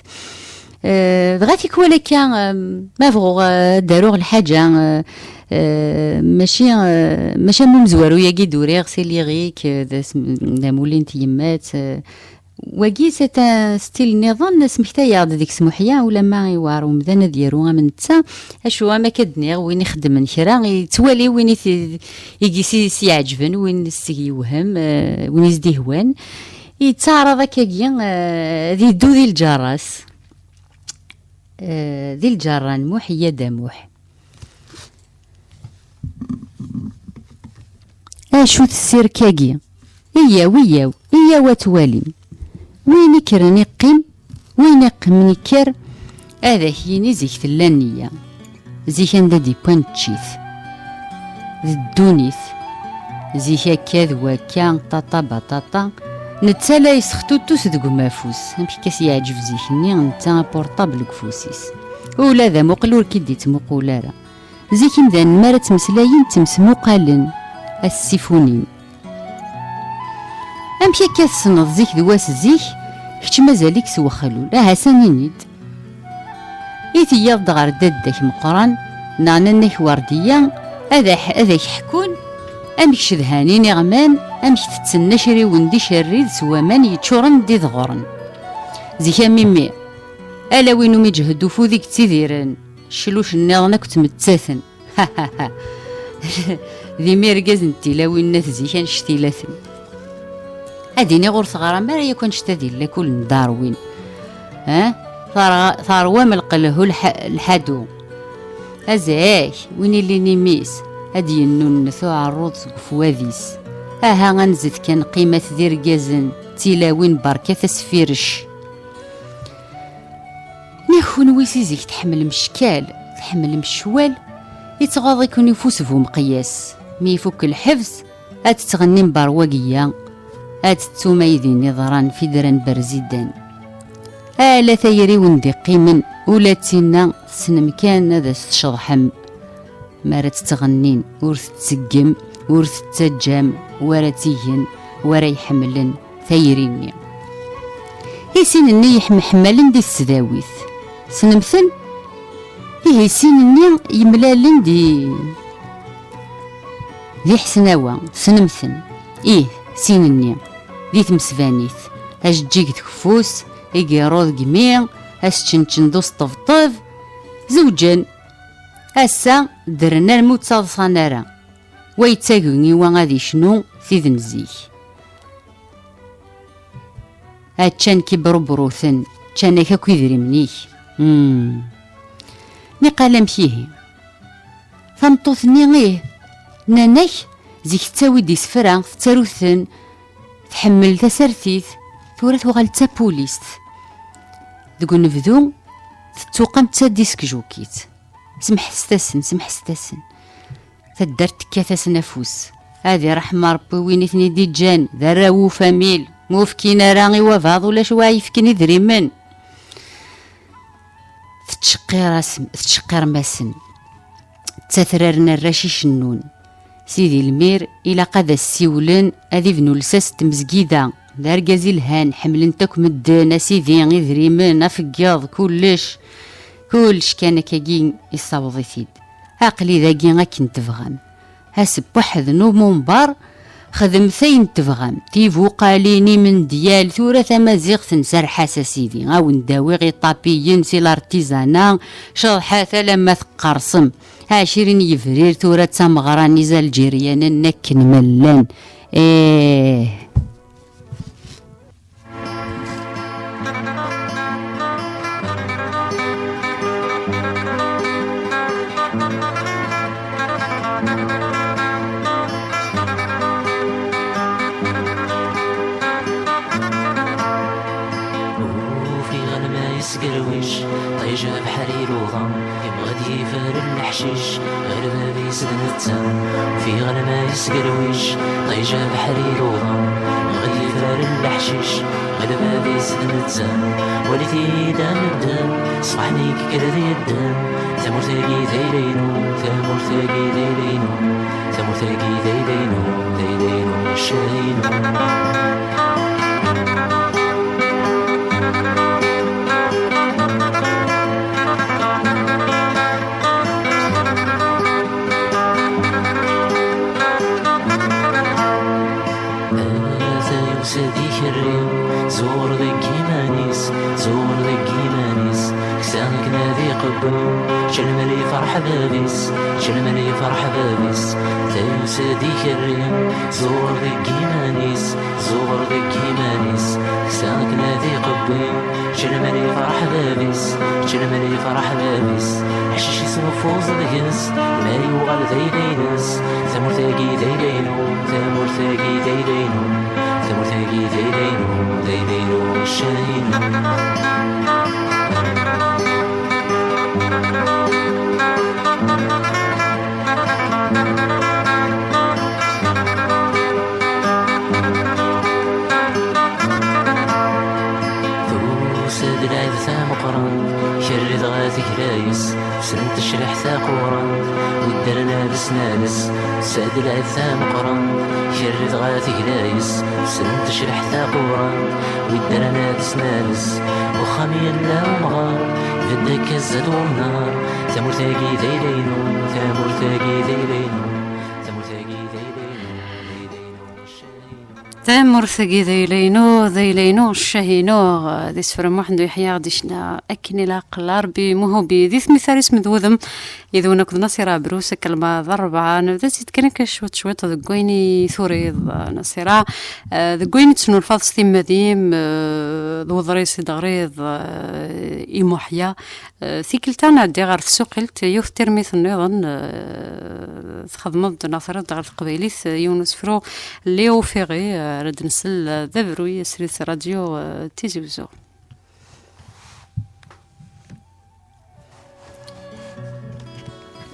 Eh, dɣa tikwal akka, em, ma bɣuɣ, eh, ad d-aruɣ lḥaǧa, eh, eh, mačči, eh, mačči am umezwaru-agi d-uriɣ, c'est lyrique, eh, d asm-, d amulli n tyemmat, eh, Wagi, c'est un style nniḍen, smektayeɣ-d deg-s Muḥya, ulamma iwɛer umdan ad yaru am netta, acu am akka d-nniɣ, win ixeddmen kra, yettwali win i t-, i gis i s-iɛeǧben, win s-yewhem, eh, win i s-d-ihwan, yettaɛraḍ akkagi, eh, ad iddu di lǧerra-s. Eh, di lǧerra n Muḥya Damuḥ. Acu tessirk-agi? Iyyaw, iyyaw, iyyaw ad twalim. Win ikkren iqqim, win iqqimen ikker, ad ak-yini zik tella nniya. Zik anda d-iwwan tččit. D ddunit. Zik akka d wakka, ṭaṭa baṭaṭa, netta la yesxtutus deg umafus. Amek akka s-yeɛǧeb zik-nni, netta apurṭabl deg ufus-is. Ula d amuqel ur k-id-ittmuqul ara. Zik imdanen mi ara ttmeslayen ttemsmuqalen, a ssifunin. Amek akka tessneḍ zik d wass zik, kečč mazal-ik s wexlul? Aha, sani-d. I teyyaḍ-d ɣer dadda-k Meqqran, neɣ nanna-k Werdiya, ad ak-, ad ak-ḥkun amek cedhan iniɣman, amek tetten acriwen d icerrid s waman yeččuren d idɣuren. Zik a mimi, ala win umi ǧhed ufud i yettidiren, ccluc nniḍen akk ttmettaten. D imi irgazen n tilawin n at zik annect-ilaten. Ad iniɣ ur teɣram ara yakk annect-a di lakul n Darwin. Eh? Terɣa-, terwam lqelhu lḥ-, lḥadu. Azak, win ilin imi-s, ad d-yennunnet uɛerruḍ seg ufwad-is. Aha, anzet kan, qqimat d irgazen, d tilawin, berkat asfirec. Nniɣ kunwi si zik tḥemmlem ccal, tḥemmlem ccwal, yettɣaḍ-iken ufus bu meqyas. Mi ifuk lḥebs, ad tettɣennim berwagiya, ad tettum aydi-nni ḍran fidran berzidan. Ala tayri-wen d-iqqimen, ula d tinna tessnem kan ad as-tceḍḥem. Mi ara tettɣennin, ur tettseggem, ur tettaǧǧam, wara tt-igen, wara iḥemmlen tayri-nni. I sin-nni yeḥmeḥmalen di tesdawit, tessnem-ten? Ihi sin-nni yemlalen di, di Ḥesnawa, tessnem-ten? Ih, sin-nni, di tmesbanit, ajeǧǧig deg ufus, igiṛu deg imi, asčenčen d usṭebṭeb, zewǧen. Ass-a, ddren armi ur ttaḍsan ara. Wa yettagi i wa ad icnu tid n zik. Ččan-k ibrubṛuten, ččan-ak akk idrimen-ik. Hmm. Niqal amek ihi? Tameṭṭut-nni, ih, nnan-ak, zik tettawi-d isefra, tettaru-ten, tḥemmel tasertit, tura tuɣal d tapulizt. Deg unebdu, tettuqam d tadiskjukit. Semḥet-asen, semḥet-asen. Taddart tekkat-asen afus. Ad iṛḥem Ṛebbi win i ten-id-iǧǧan, d arraw ufamil, ma ur fkin ara i wabaḍ ulac wa yefken idrimen. Tettceqqir-as-, tettceqqirem-asen. Ttatraren arrac icennun. Sidi Lmir ilaq ad as-siwlen ad ibnu lsas n tmezgida. D argaz ilhan, ḥemmlen-t akk medden, a sidi, idrimen, afeggiḍ, kullec. Kullec kan akkagi issaweḍ-it-id. Aql-i dagi akken tebɣam. Asebbuḥ d numumber, xedmet ayen tebɣam. Tibuqalin, imendyal, tura tamaziɣt nserreḥ-as a sidi. A wen-d-awiɣ iṭapiyen si l'artisanat, ceḍḥet alamma teqqersem. Ɛecrin yebrir tura d tameɣra n izalǧiryanen akken ma llan. Eh. Ufiɣ alma yesgerwic, ṭij abeḥri luḍa, yebɣa ad yeffer leḥcic, ɣer bab-is d netta. Ufiɣ alma yesgerwic, ṭij abeḥri luḍa, yebɣa ad yeffer leḥcic, ɣer bab-is d netta. Walit-iyi-d a medden, ṣṣbeḥ mi yekker ad yeddem. Tamurt-agi d ayla-inu, tamurt-agi d ayla-inu, tamurt-agi d ayla-inu, d ayla-inu, ccah-inu. Ata yusa-d ikerri, zuɣur Čelmel yefreḥ bab-is, čelmel yefreḥ bab-is, tayusa d ikerri, zuɣer deg iman-is, zuɣer deg iman-is, ksa akken ad iqewwi. Čelmel yefreḥ bab-is, čelmel yefreḥ bab-is, ḥcic yesnuffuz deg-s, ma yuɣal d ayla-ines, tamurt-agi d ayla-inu, tamurt-agi d ayla-inu, tamurt-agi d ayla-inu, d ayla-inu, ccah-inu. Tusa-d lɛid tameqqrant, kerri dɣa tegla-yes, srent tecliḥ taqurant, wid ddren ad s-nales. Tusa-d lɛid tameqqrant, kerri dɣa tegla-yes, srent tecliḥ taqurant, wid ddren ad s-nales. Uxxam yella umɣar, bedda akka zad wemnar, tamurt-agi d ayla-inu, tamurt-agi d ayla-inu, tamurt-agi d ayla-inu, d ayla-inu. Tamurt-agi d ayla-inu, d ayla-inu, ccah-inu, d isefra n Muḥend Uyeḥya, ɣ-d-icna akken ilaq Larbi Muhubi. Di tmitaris d wudem, yid-wen akked Nasira Abrus, akken ma d rebɛa, nebda-tt-id kan akka cwiṭ cwiṭ deg wayen i turiḍ, Nasira, eh, deg wayen i tesnulfaḍ s timmad-im, eh, d weḍris i d-teɣriḍ, eh, i Muḥya. Eh, tikkelt-a nɛeddi ɣer tsuqilt, yiwet n tirmit nniḍen, eh, txedmeḍ-d neɣ terriḍ-d ɣer teqbaylit, eh, yiwen n usefru n Léo Ferré, eh, ara d-nsel, eh, d abruy, srid s radyu, eh, Tizi Uzzu.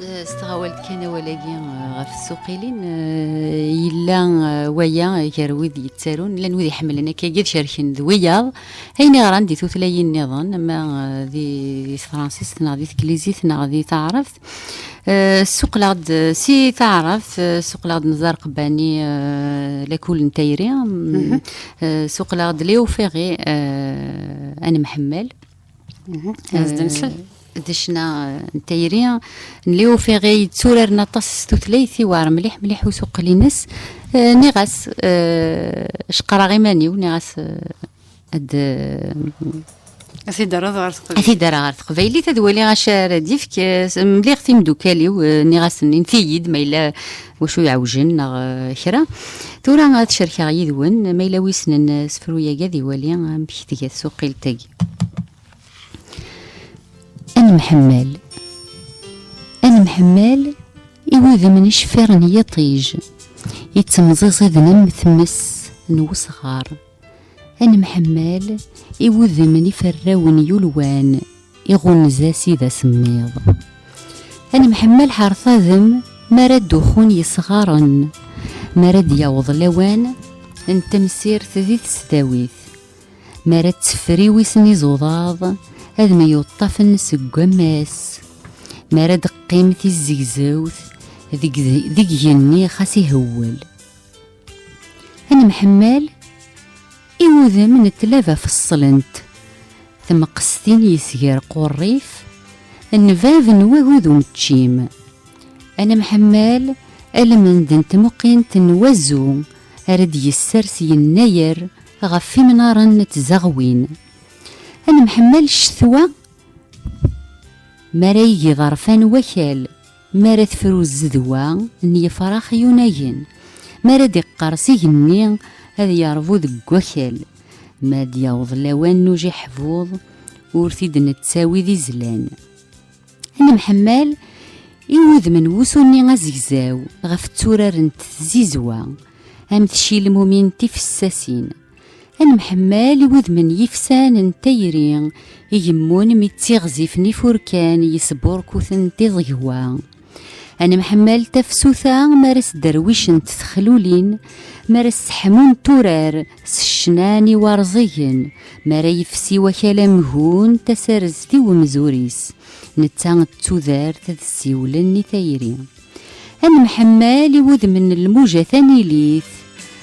Eh, s tɣawalt kan awal-agi, eh, ɣef tsuqilin, eh, yella, eh, waya gar wid yettarun, llan wid iḥemmlen akkagi ad cerken d wiyaḍ, ayen iɣran di tutlayin nniḍen, ama, eh, di, di tefransist neɣ di teglizit neɣ di taɛrabt. Eh, suqleɣ-d, eh, si taɛrabt, eh, suqleɣ-d Nzar Qbani, eh, Lakul n tayri, mm, eh, suqleɣ-d Léo Ferré, eh, Anemḥemmal. Mhm. Ad as-d-nsel. Eh, d ccna, eh, n tayri n Léo Ferré yetturaren aṭas s tutlayt, iwɛer mliḥ, mliḥ usuqel-ines. Eh, nniɣ-as, eh, ceqqreɣ iman-iw, nniɣ-as, eh, ad, eh, ad t-id-terreḍ ɣer teqbaylit. Ad t-id-terreɣ ɣer teqbaylit, ad waliɣ acu ara d-ifk. Eh, s-, mliɣ timeddukal-iw, eh, nniɣ-asen, init-iyi-d ma yella wacu iɛewjen neɣ, eh, kra. Tura ad cerkeɣ yid-wen, ma yella wi ssnen, eh, asefru-agi ad iwali amek tga tsuqilt-agi. Anemḥemmal. Anemḥemmal i wudem n icfiren n yiṭij, ittemẓiẓiden am tmes n wesɣar. Anemḥemmal i wudem n iferrawen yulwan, iɣunza-s i d asemmiḍ. Anemḥemmal ḥerṭadem mi ara d-uxun yesɣaren, mi ara d-yaweḍ lawan n temsirt di tesdawit. Mi ara teffer iwis n iẓuḍaḍ ad myuṭṭafen seg wammas, mi ara d-teqqim tizzegzewt deg, deg igenni xas ihewwel. Anemḥemmal i wudem n tlaba feṣṣlent, tmeqstin yesger qurrif n bab n wagud umeččim. Anemḥemmal almend n tmuqint n wazzu ara d-yessers yennayer ɣef imnaren n tzaɣwin. Anemḥemmal ccetwa, mi ara yeg iḍerfan wakal, mi ara tefru zzedwa n yefrax yunagen, mi ara d-iqqers igenni ad yerbu deg wakal, mi ad d-yaweḍ lawan n ujiḥbuḍ ur t-id-nettawi d izlan. Anemḥemmal i wudem n wusu-nni azegzaw ɣef tturarent tzizwa, am tcilmumin tifessasin. Anemḥemmal i wudem n yifsan n tayri, igemmun mi ttiɣzifen ifurkan yesburkuten tiẓegwa. Anemḥemmal tafsuta mi ara sderwicent texlulin, mi ara sseḥmunt urar s ccna n iwarẓigen, mi ara yefsi wakal amgun tasarzt i umzur-is, netta d tudert ad ssiwlen i tayri. Anemḥemmal i wudem n lmuja tanilit,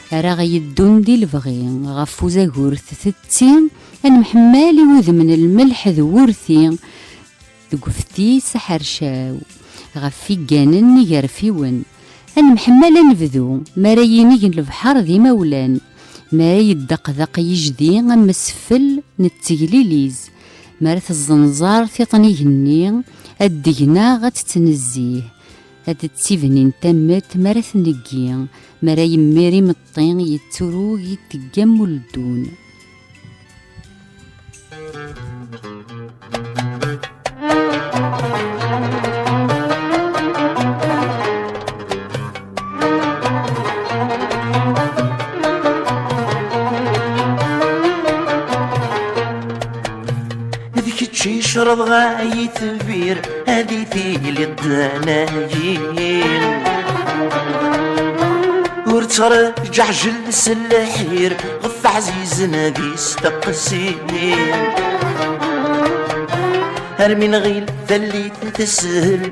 ara ɣ-yeddun di lebɣi ɣef uzagur ttetti. Anemḥemmal i wudem n lmelḥ d wurti, deg uftis aḥercaw, ɣef igganen igerfiwen. Anemḥemmal anebdu, mi ara yinig n lebḥer d imawlan, mi ara yeddeqdeq yijdi amesfel n ttegliliz, mi ara tezzenẓar tiṭ n igenni, Ad d-gneɣ, ad tettnezzih, ad d-tibnin tammet mi ara tneggi, mi ara yemmir imeṭṭi yetturug i teggamu uldun. D kečč i cerḍeɣ ay itbir, ad itili ddnagi. Ur ttreǧǧaɛjel s lḥir, ɣef ɛzizen ad isteqsi. Armi nɣil tallit teshel,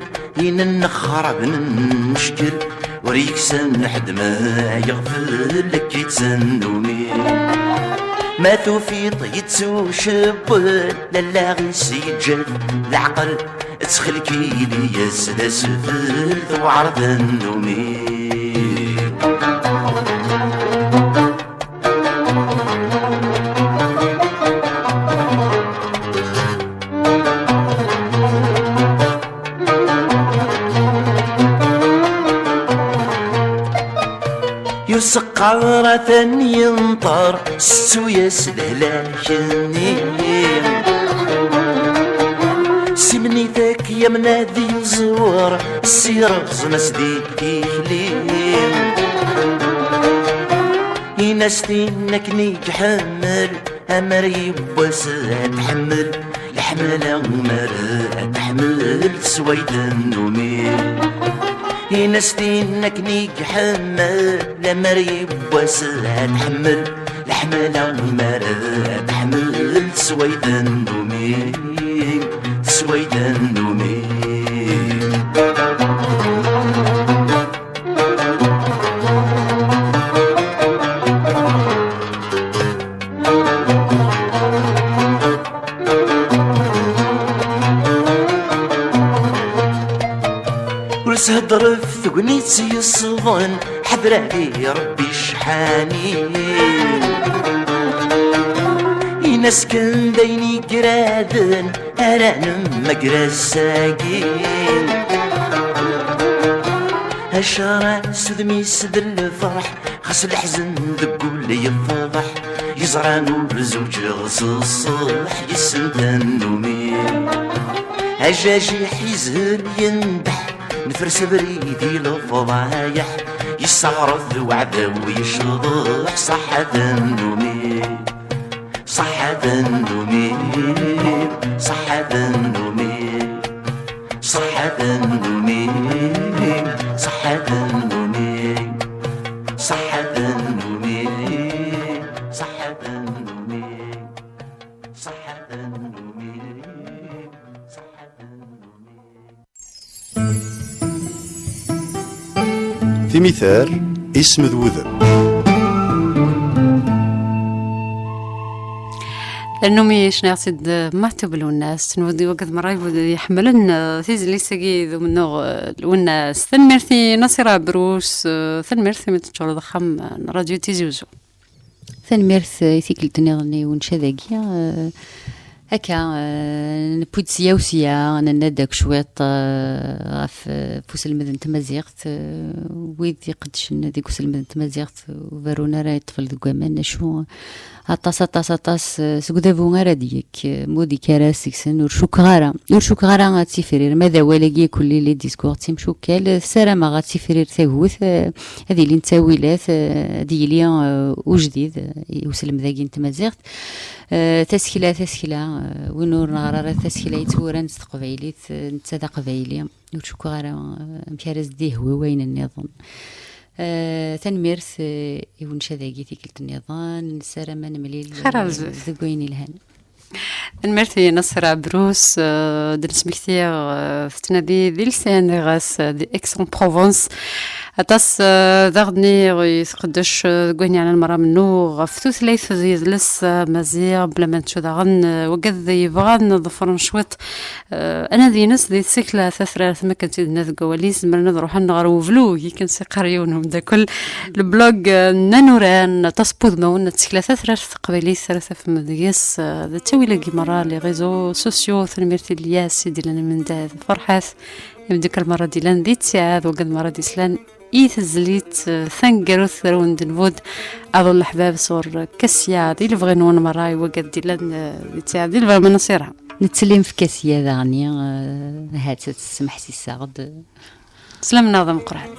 inennexxar ad nenneckel, ur yeksan ḥedd ma yeɣfel, akka i ttennumi. Ma tufiḍ yettucewwel, allaɣ-is yeǧǧa-t leɛqel, ttxelkili-yas d asfel, tewɛer tannumi. Yuseqqar atan yenṭer, settu-yas lehlak-nni. Simnit-ak yamna d yeẓwer, ssirẓen-as di tikli. Ini-as tin akken i iḥemmel, amer yiwwas ad tḥemmel, leḥmala umar ad tḥemmel, teswa-yi tannumi. Ini-as tin akken i iḥemmel, amer yiwwas ad tḥemmel, leḥmala umar ad tḥemmel, teswa-yi tannumi, teswa-yi tannumi. Ur s-hedder ɣef tegnit yeṣṣben, ḥder-agi Rebbi ccḥani. Ini-as kan d ayen igraden ara nemmager ass-agi. Acaras udem-is d lferḥ, xas leḥzen deg wul yefḍeḥ. Yeẓran ur zewǧeɣ s ṣṣeḥ, yessen tannumi. Ajajiḥ yezhel yendeḥ, nefres abrid i lefḍayeḥ. Yesseɣret d uɛdaw yecḍeḥ, ṣaḥa tannumi. Ṣaḥa tannumi, ṣaḥa tannumi, ṣaḥa tannumi, ṣaḥa tannumi, ṣaḥa tannumi, ṣaḥa tannumi, ṣaḥa tannumi, ṣaḥa tannumi. Timitar, isem d wudem. Tannumi cniɣ-tt-id Maɛtub Lwennas, newweḍ i wagad merra iḥemmlen, eh, tizlit-agi d umennuɣ, eh, Lwennas. Tanemmirt i Nasir Ɛebrus, eh, tanemmirt imi teččureḍ axxam, eh, n Radio Tizi Uzzu. Tanemmirt, eh, i tikkelt nniḍen i uncad-agi. Eh, akka, eh, newwi-d sya u sya, nenna-d akk cwiṭ, eh, ɣef, eh, uselmed n tmaziɣt, eh, wid iqeddcen deg uselmed n tmaziɣt, ur berrun ara yeṭṭfel deg waman, acu aṭas, aṭas, aṭas, eh, seg udabu ara d-yekk, eh, mudi kara seg-sen, ur cukkeɣ ara, ur cukkeɣ ara ad tifrir, ma d awal-agi kulli les discours d timcukkal, eh, ssarameɣ ad tifrir tagut, eh, ad ilin ttawilat, eh, ad yili, eh, ujdid, eh, i uselmed-agi n tmaziɣt. Eh, tasekla, tasekla, eh, win ur neɣri ara tasekla yettwuran s teqbaylit, eh, netta d aqbayli. Ur cukkeɣ ara, eh, amek ara s-d-ihwi wayen nniḍen. Eh, tanemmirt, eh, i uncad-agi tikkelt nniḍen, nessaram ad nemlil, xir ar eh, zdat, deg wayen ilhan. Tanemmirt i Nasser Ɛebrus, eh, d-nesmekti, eh, tettnadi di Lsan, ɣas, eh, di Aix-en-Provence. Aṭas, eh, daɣen i tqeddec, eh, deg wayen yeɛnan merra mennuɣ ɣef tutlayt d yidles, eh, maziɣ, bla ma nečču daɣen, eh, wagad yebɣan ad ḍefren cwiṭ, eh, anadi-ines di tsekla tatrart, ma kan tt-id-nna deg wawal-is, zemren ad ruḥen ɣer weblug, i kan s-iqqar yiwen umeddakel, leblog, eh, n Nanuran, aṭas n wudmawen n tsekla tatrart taqbaylit ara tafem deg-s, eh, d ttawil-agi merra. les réseaux sociaux, tanemmirt i Lyas i d-illan amendad, Ferḥat, imdukal merra d-illan di ttiɛad, wagad merra d-islan i tezlit, eh, taneggarut Tarwin d Lmud, aḍu n leḥbab sur Kasya, di lebɣi-nwen merra i wagad d-illan, eh, di ttiɛad, di lebɣi n Nasira. Nettellim f Kasya daɣni, eh, ahat ad tessemḥsiseɣ-d. Slam-nneɣ d ameqqran.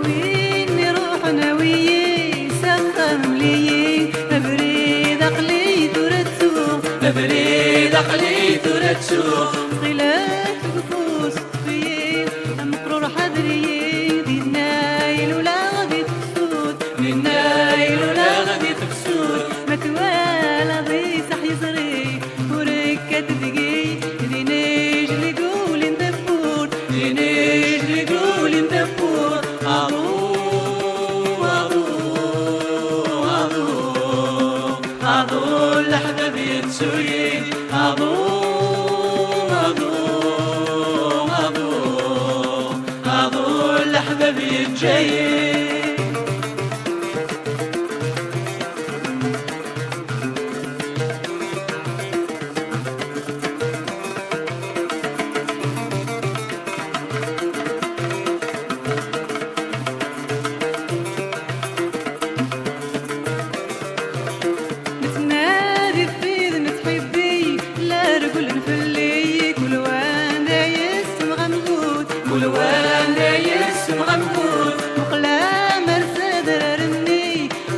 Win iruḥen awi-yi s axxam mliyi, abrid aql-i tura ttuɣ, abrid aql-i tura ttuɣ. Ttxil-k deg ufus ṭṭef-iyi, ameqrur ḥader-iyi, dinna i luleɣ di tefsut, dinna i luleɣ di tefsut. Ma twalaḍ iseḥ yeẓri, ur kkat deg-i, d inijel i yulin tawwurt, d inijel i yulin tawwurt. Aḍu, aḍu, aḍu, aḍu, leḥbab yettu-yi. Aḍu, aḍu, aḍu, aḍu, leḥbab yeǧǧa-yi. Netmadi fid nettḥibbi, la regglen fell-i, kul wanda yessemɣ amgut, kul wanda yessemɣ amgut. Muqel amar s adrar-nni,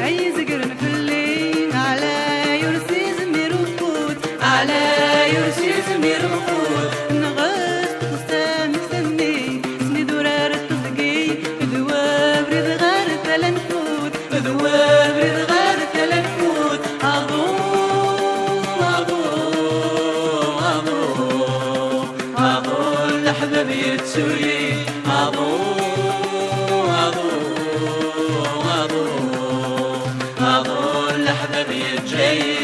ay izegren fell-i, ɛlay ur s-izmir ufud, ɛlay ur s-izmir ufud. Nɣes txeṣṣam-is-nni, snid urar teẓgi, d wabrid ɣer tala nfud, d wabrid ɣer tala nfud. Aḍu, aḍu, aḍu, aḍu, leḥbab yettu-yi. Aḍu, aḍu, aḍu, aḍu, leḥbab yeǧǧa-yi.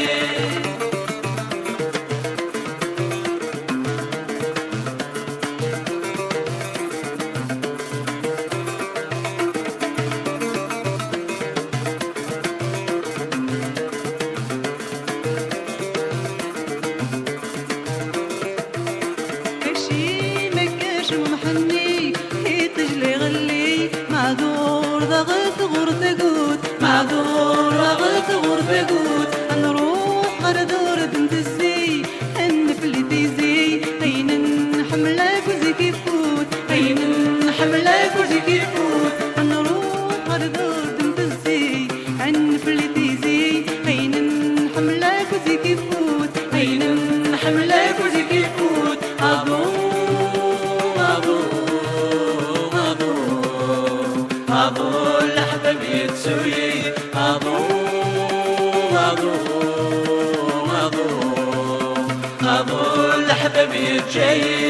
Acimi akka cmuḥ-nni, iṭij la iɣelli, maɛdur daɣ tɣur tagut, maɛdur daɣ tɣur tagut. Ad nruḥ ɣer dur ad ntezzi, ad nefli tizi, ayen nḥemmel akk zik ifut, ayen nḥemmel akk zik ifut. Ad nruḥ ɣer dur ad ntezzi, ad nefli tizi, ayen nḥemmel akk zik ifut, ayen nḥemmel akk zik ifut. Aḍu, aḍu, aḍu, aḍu, leḥbab yettu-yi. Aḍu, aḍu, aḍu, aḍu, leḥbab yeǧǧa-yi.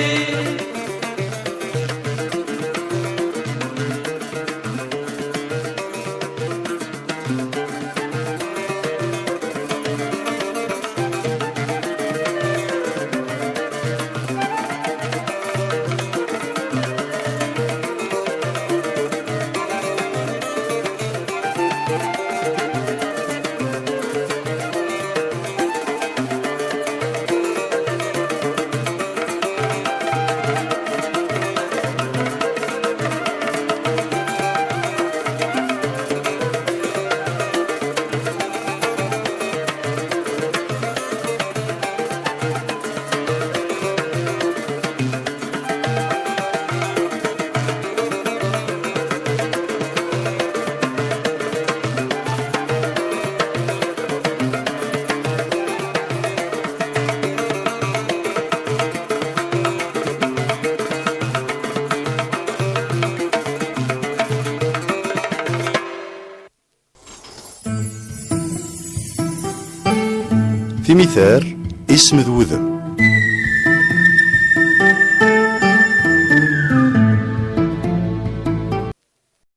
Imiter, isem d wudem.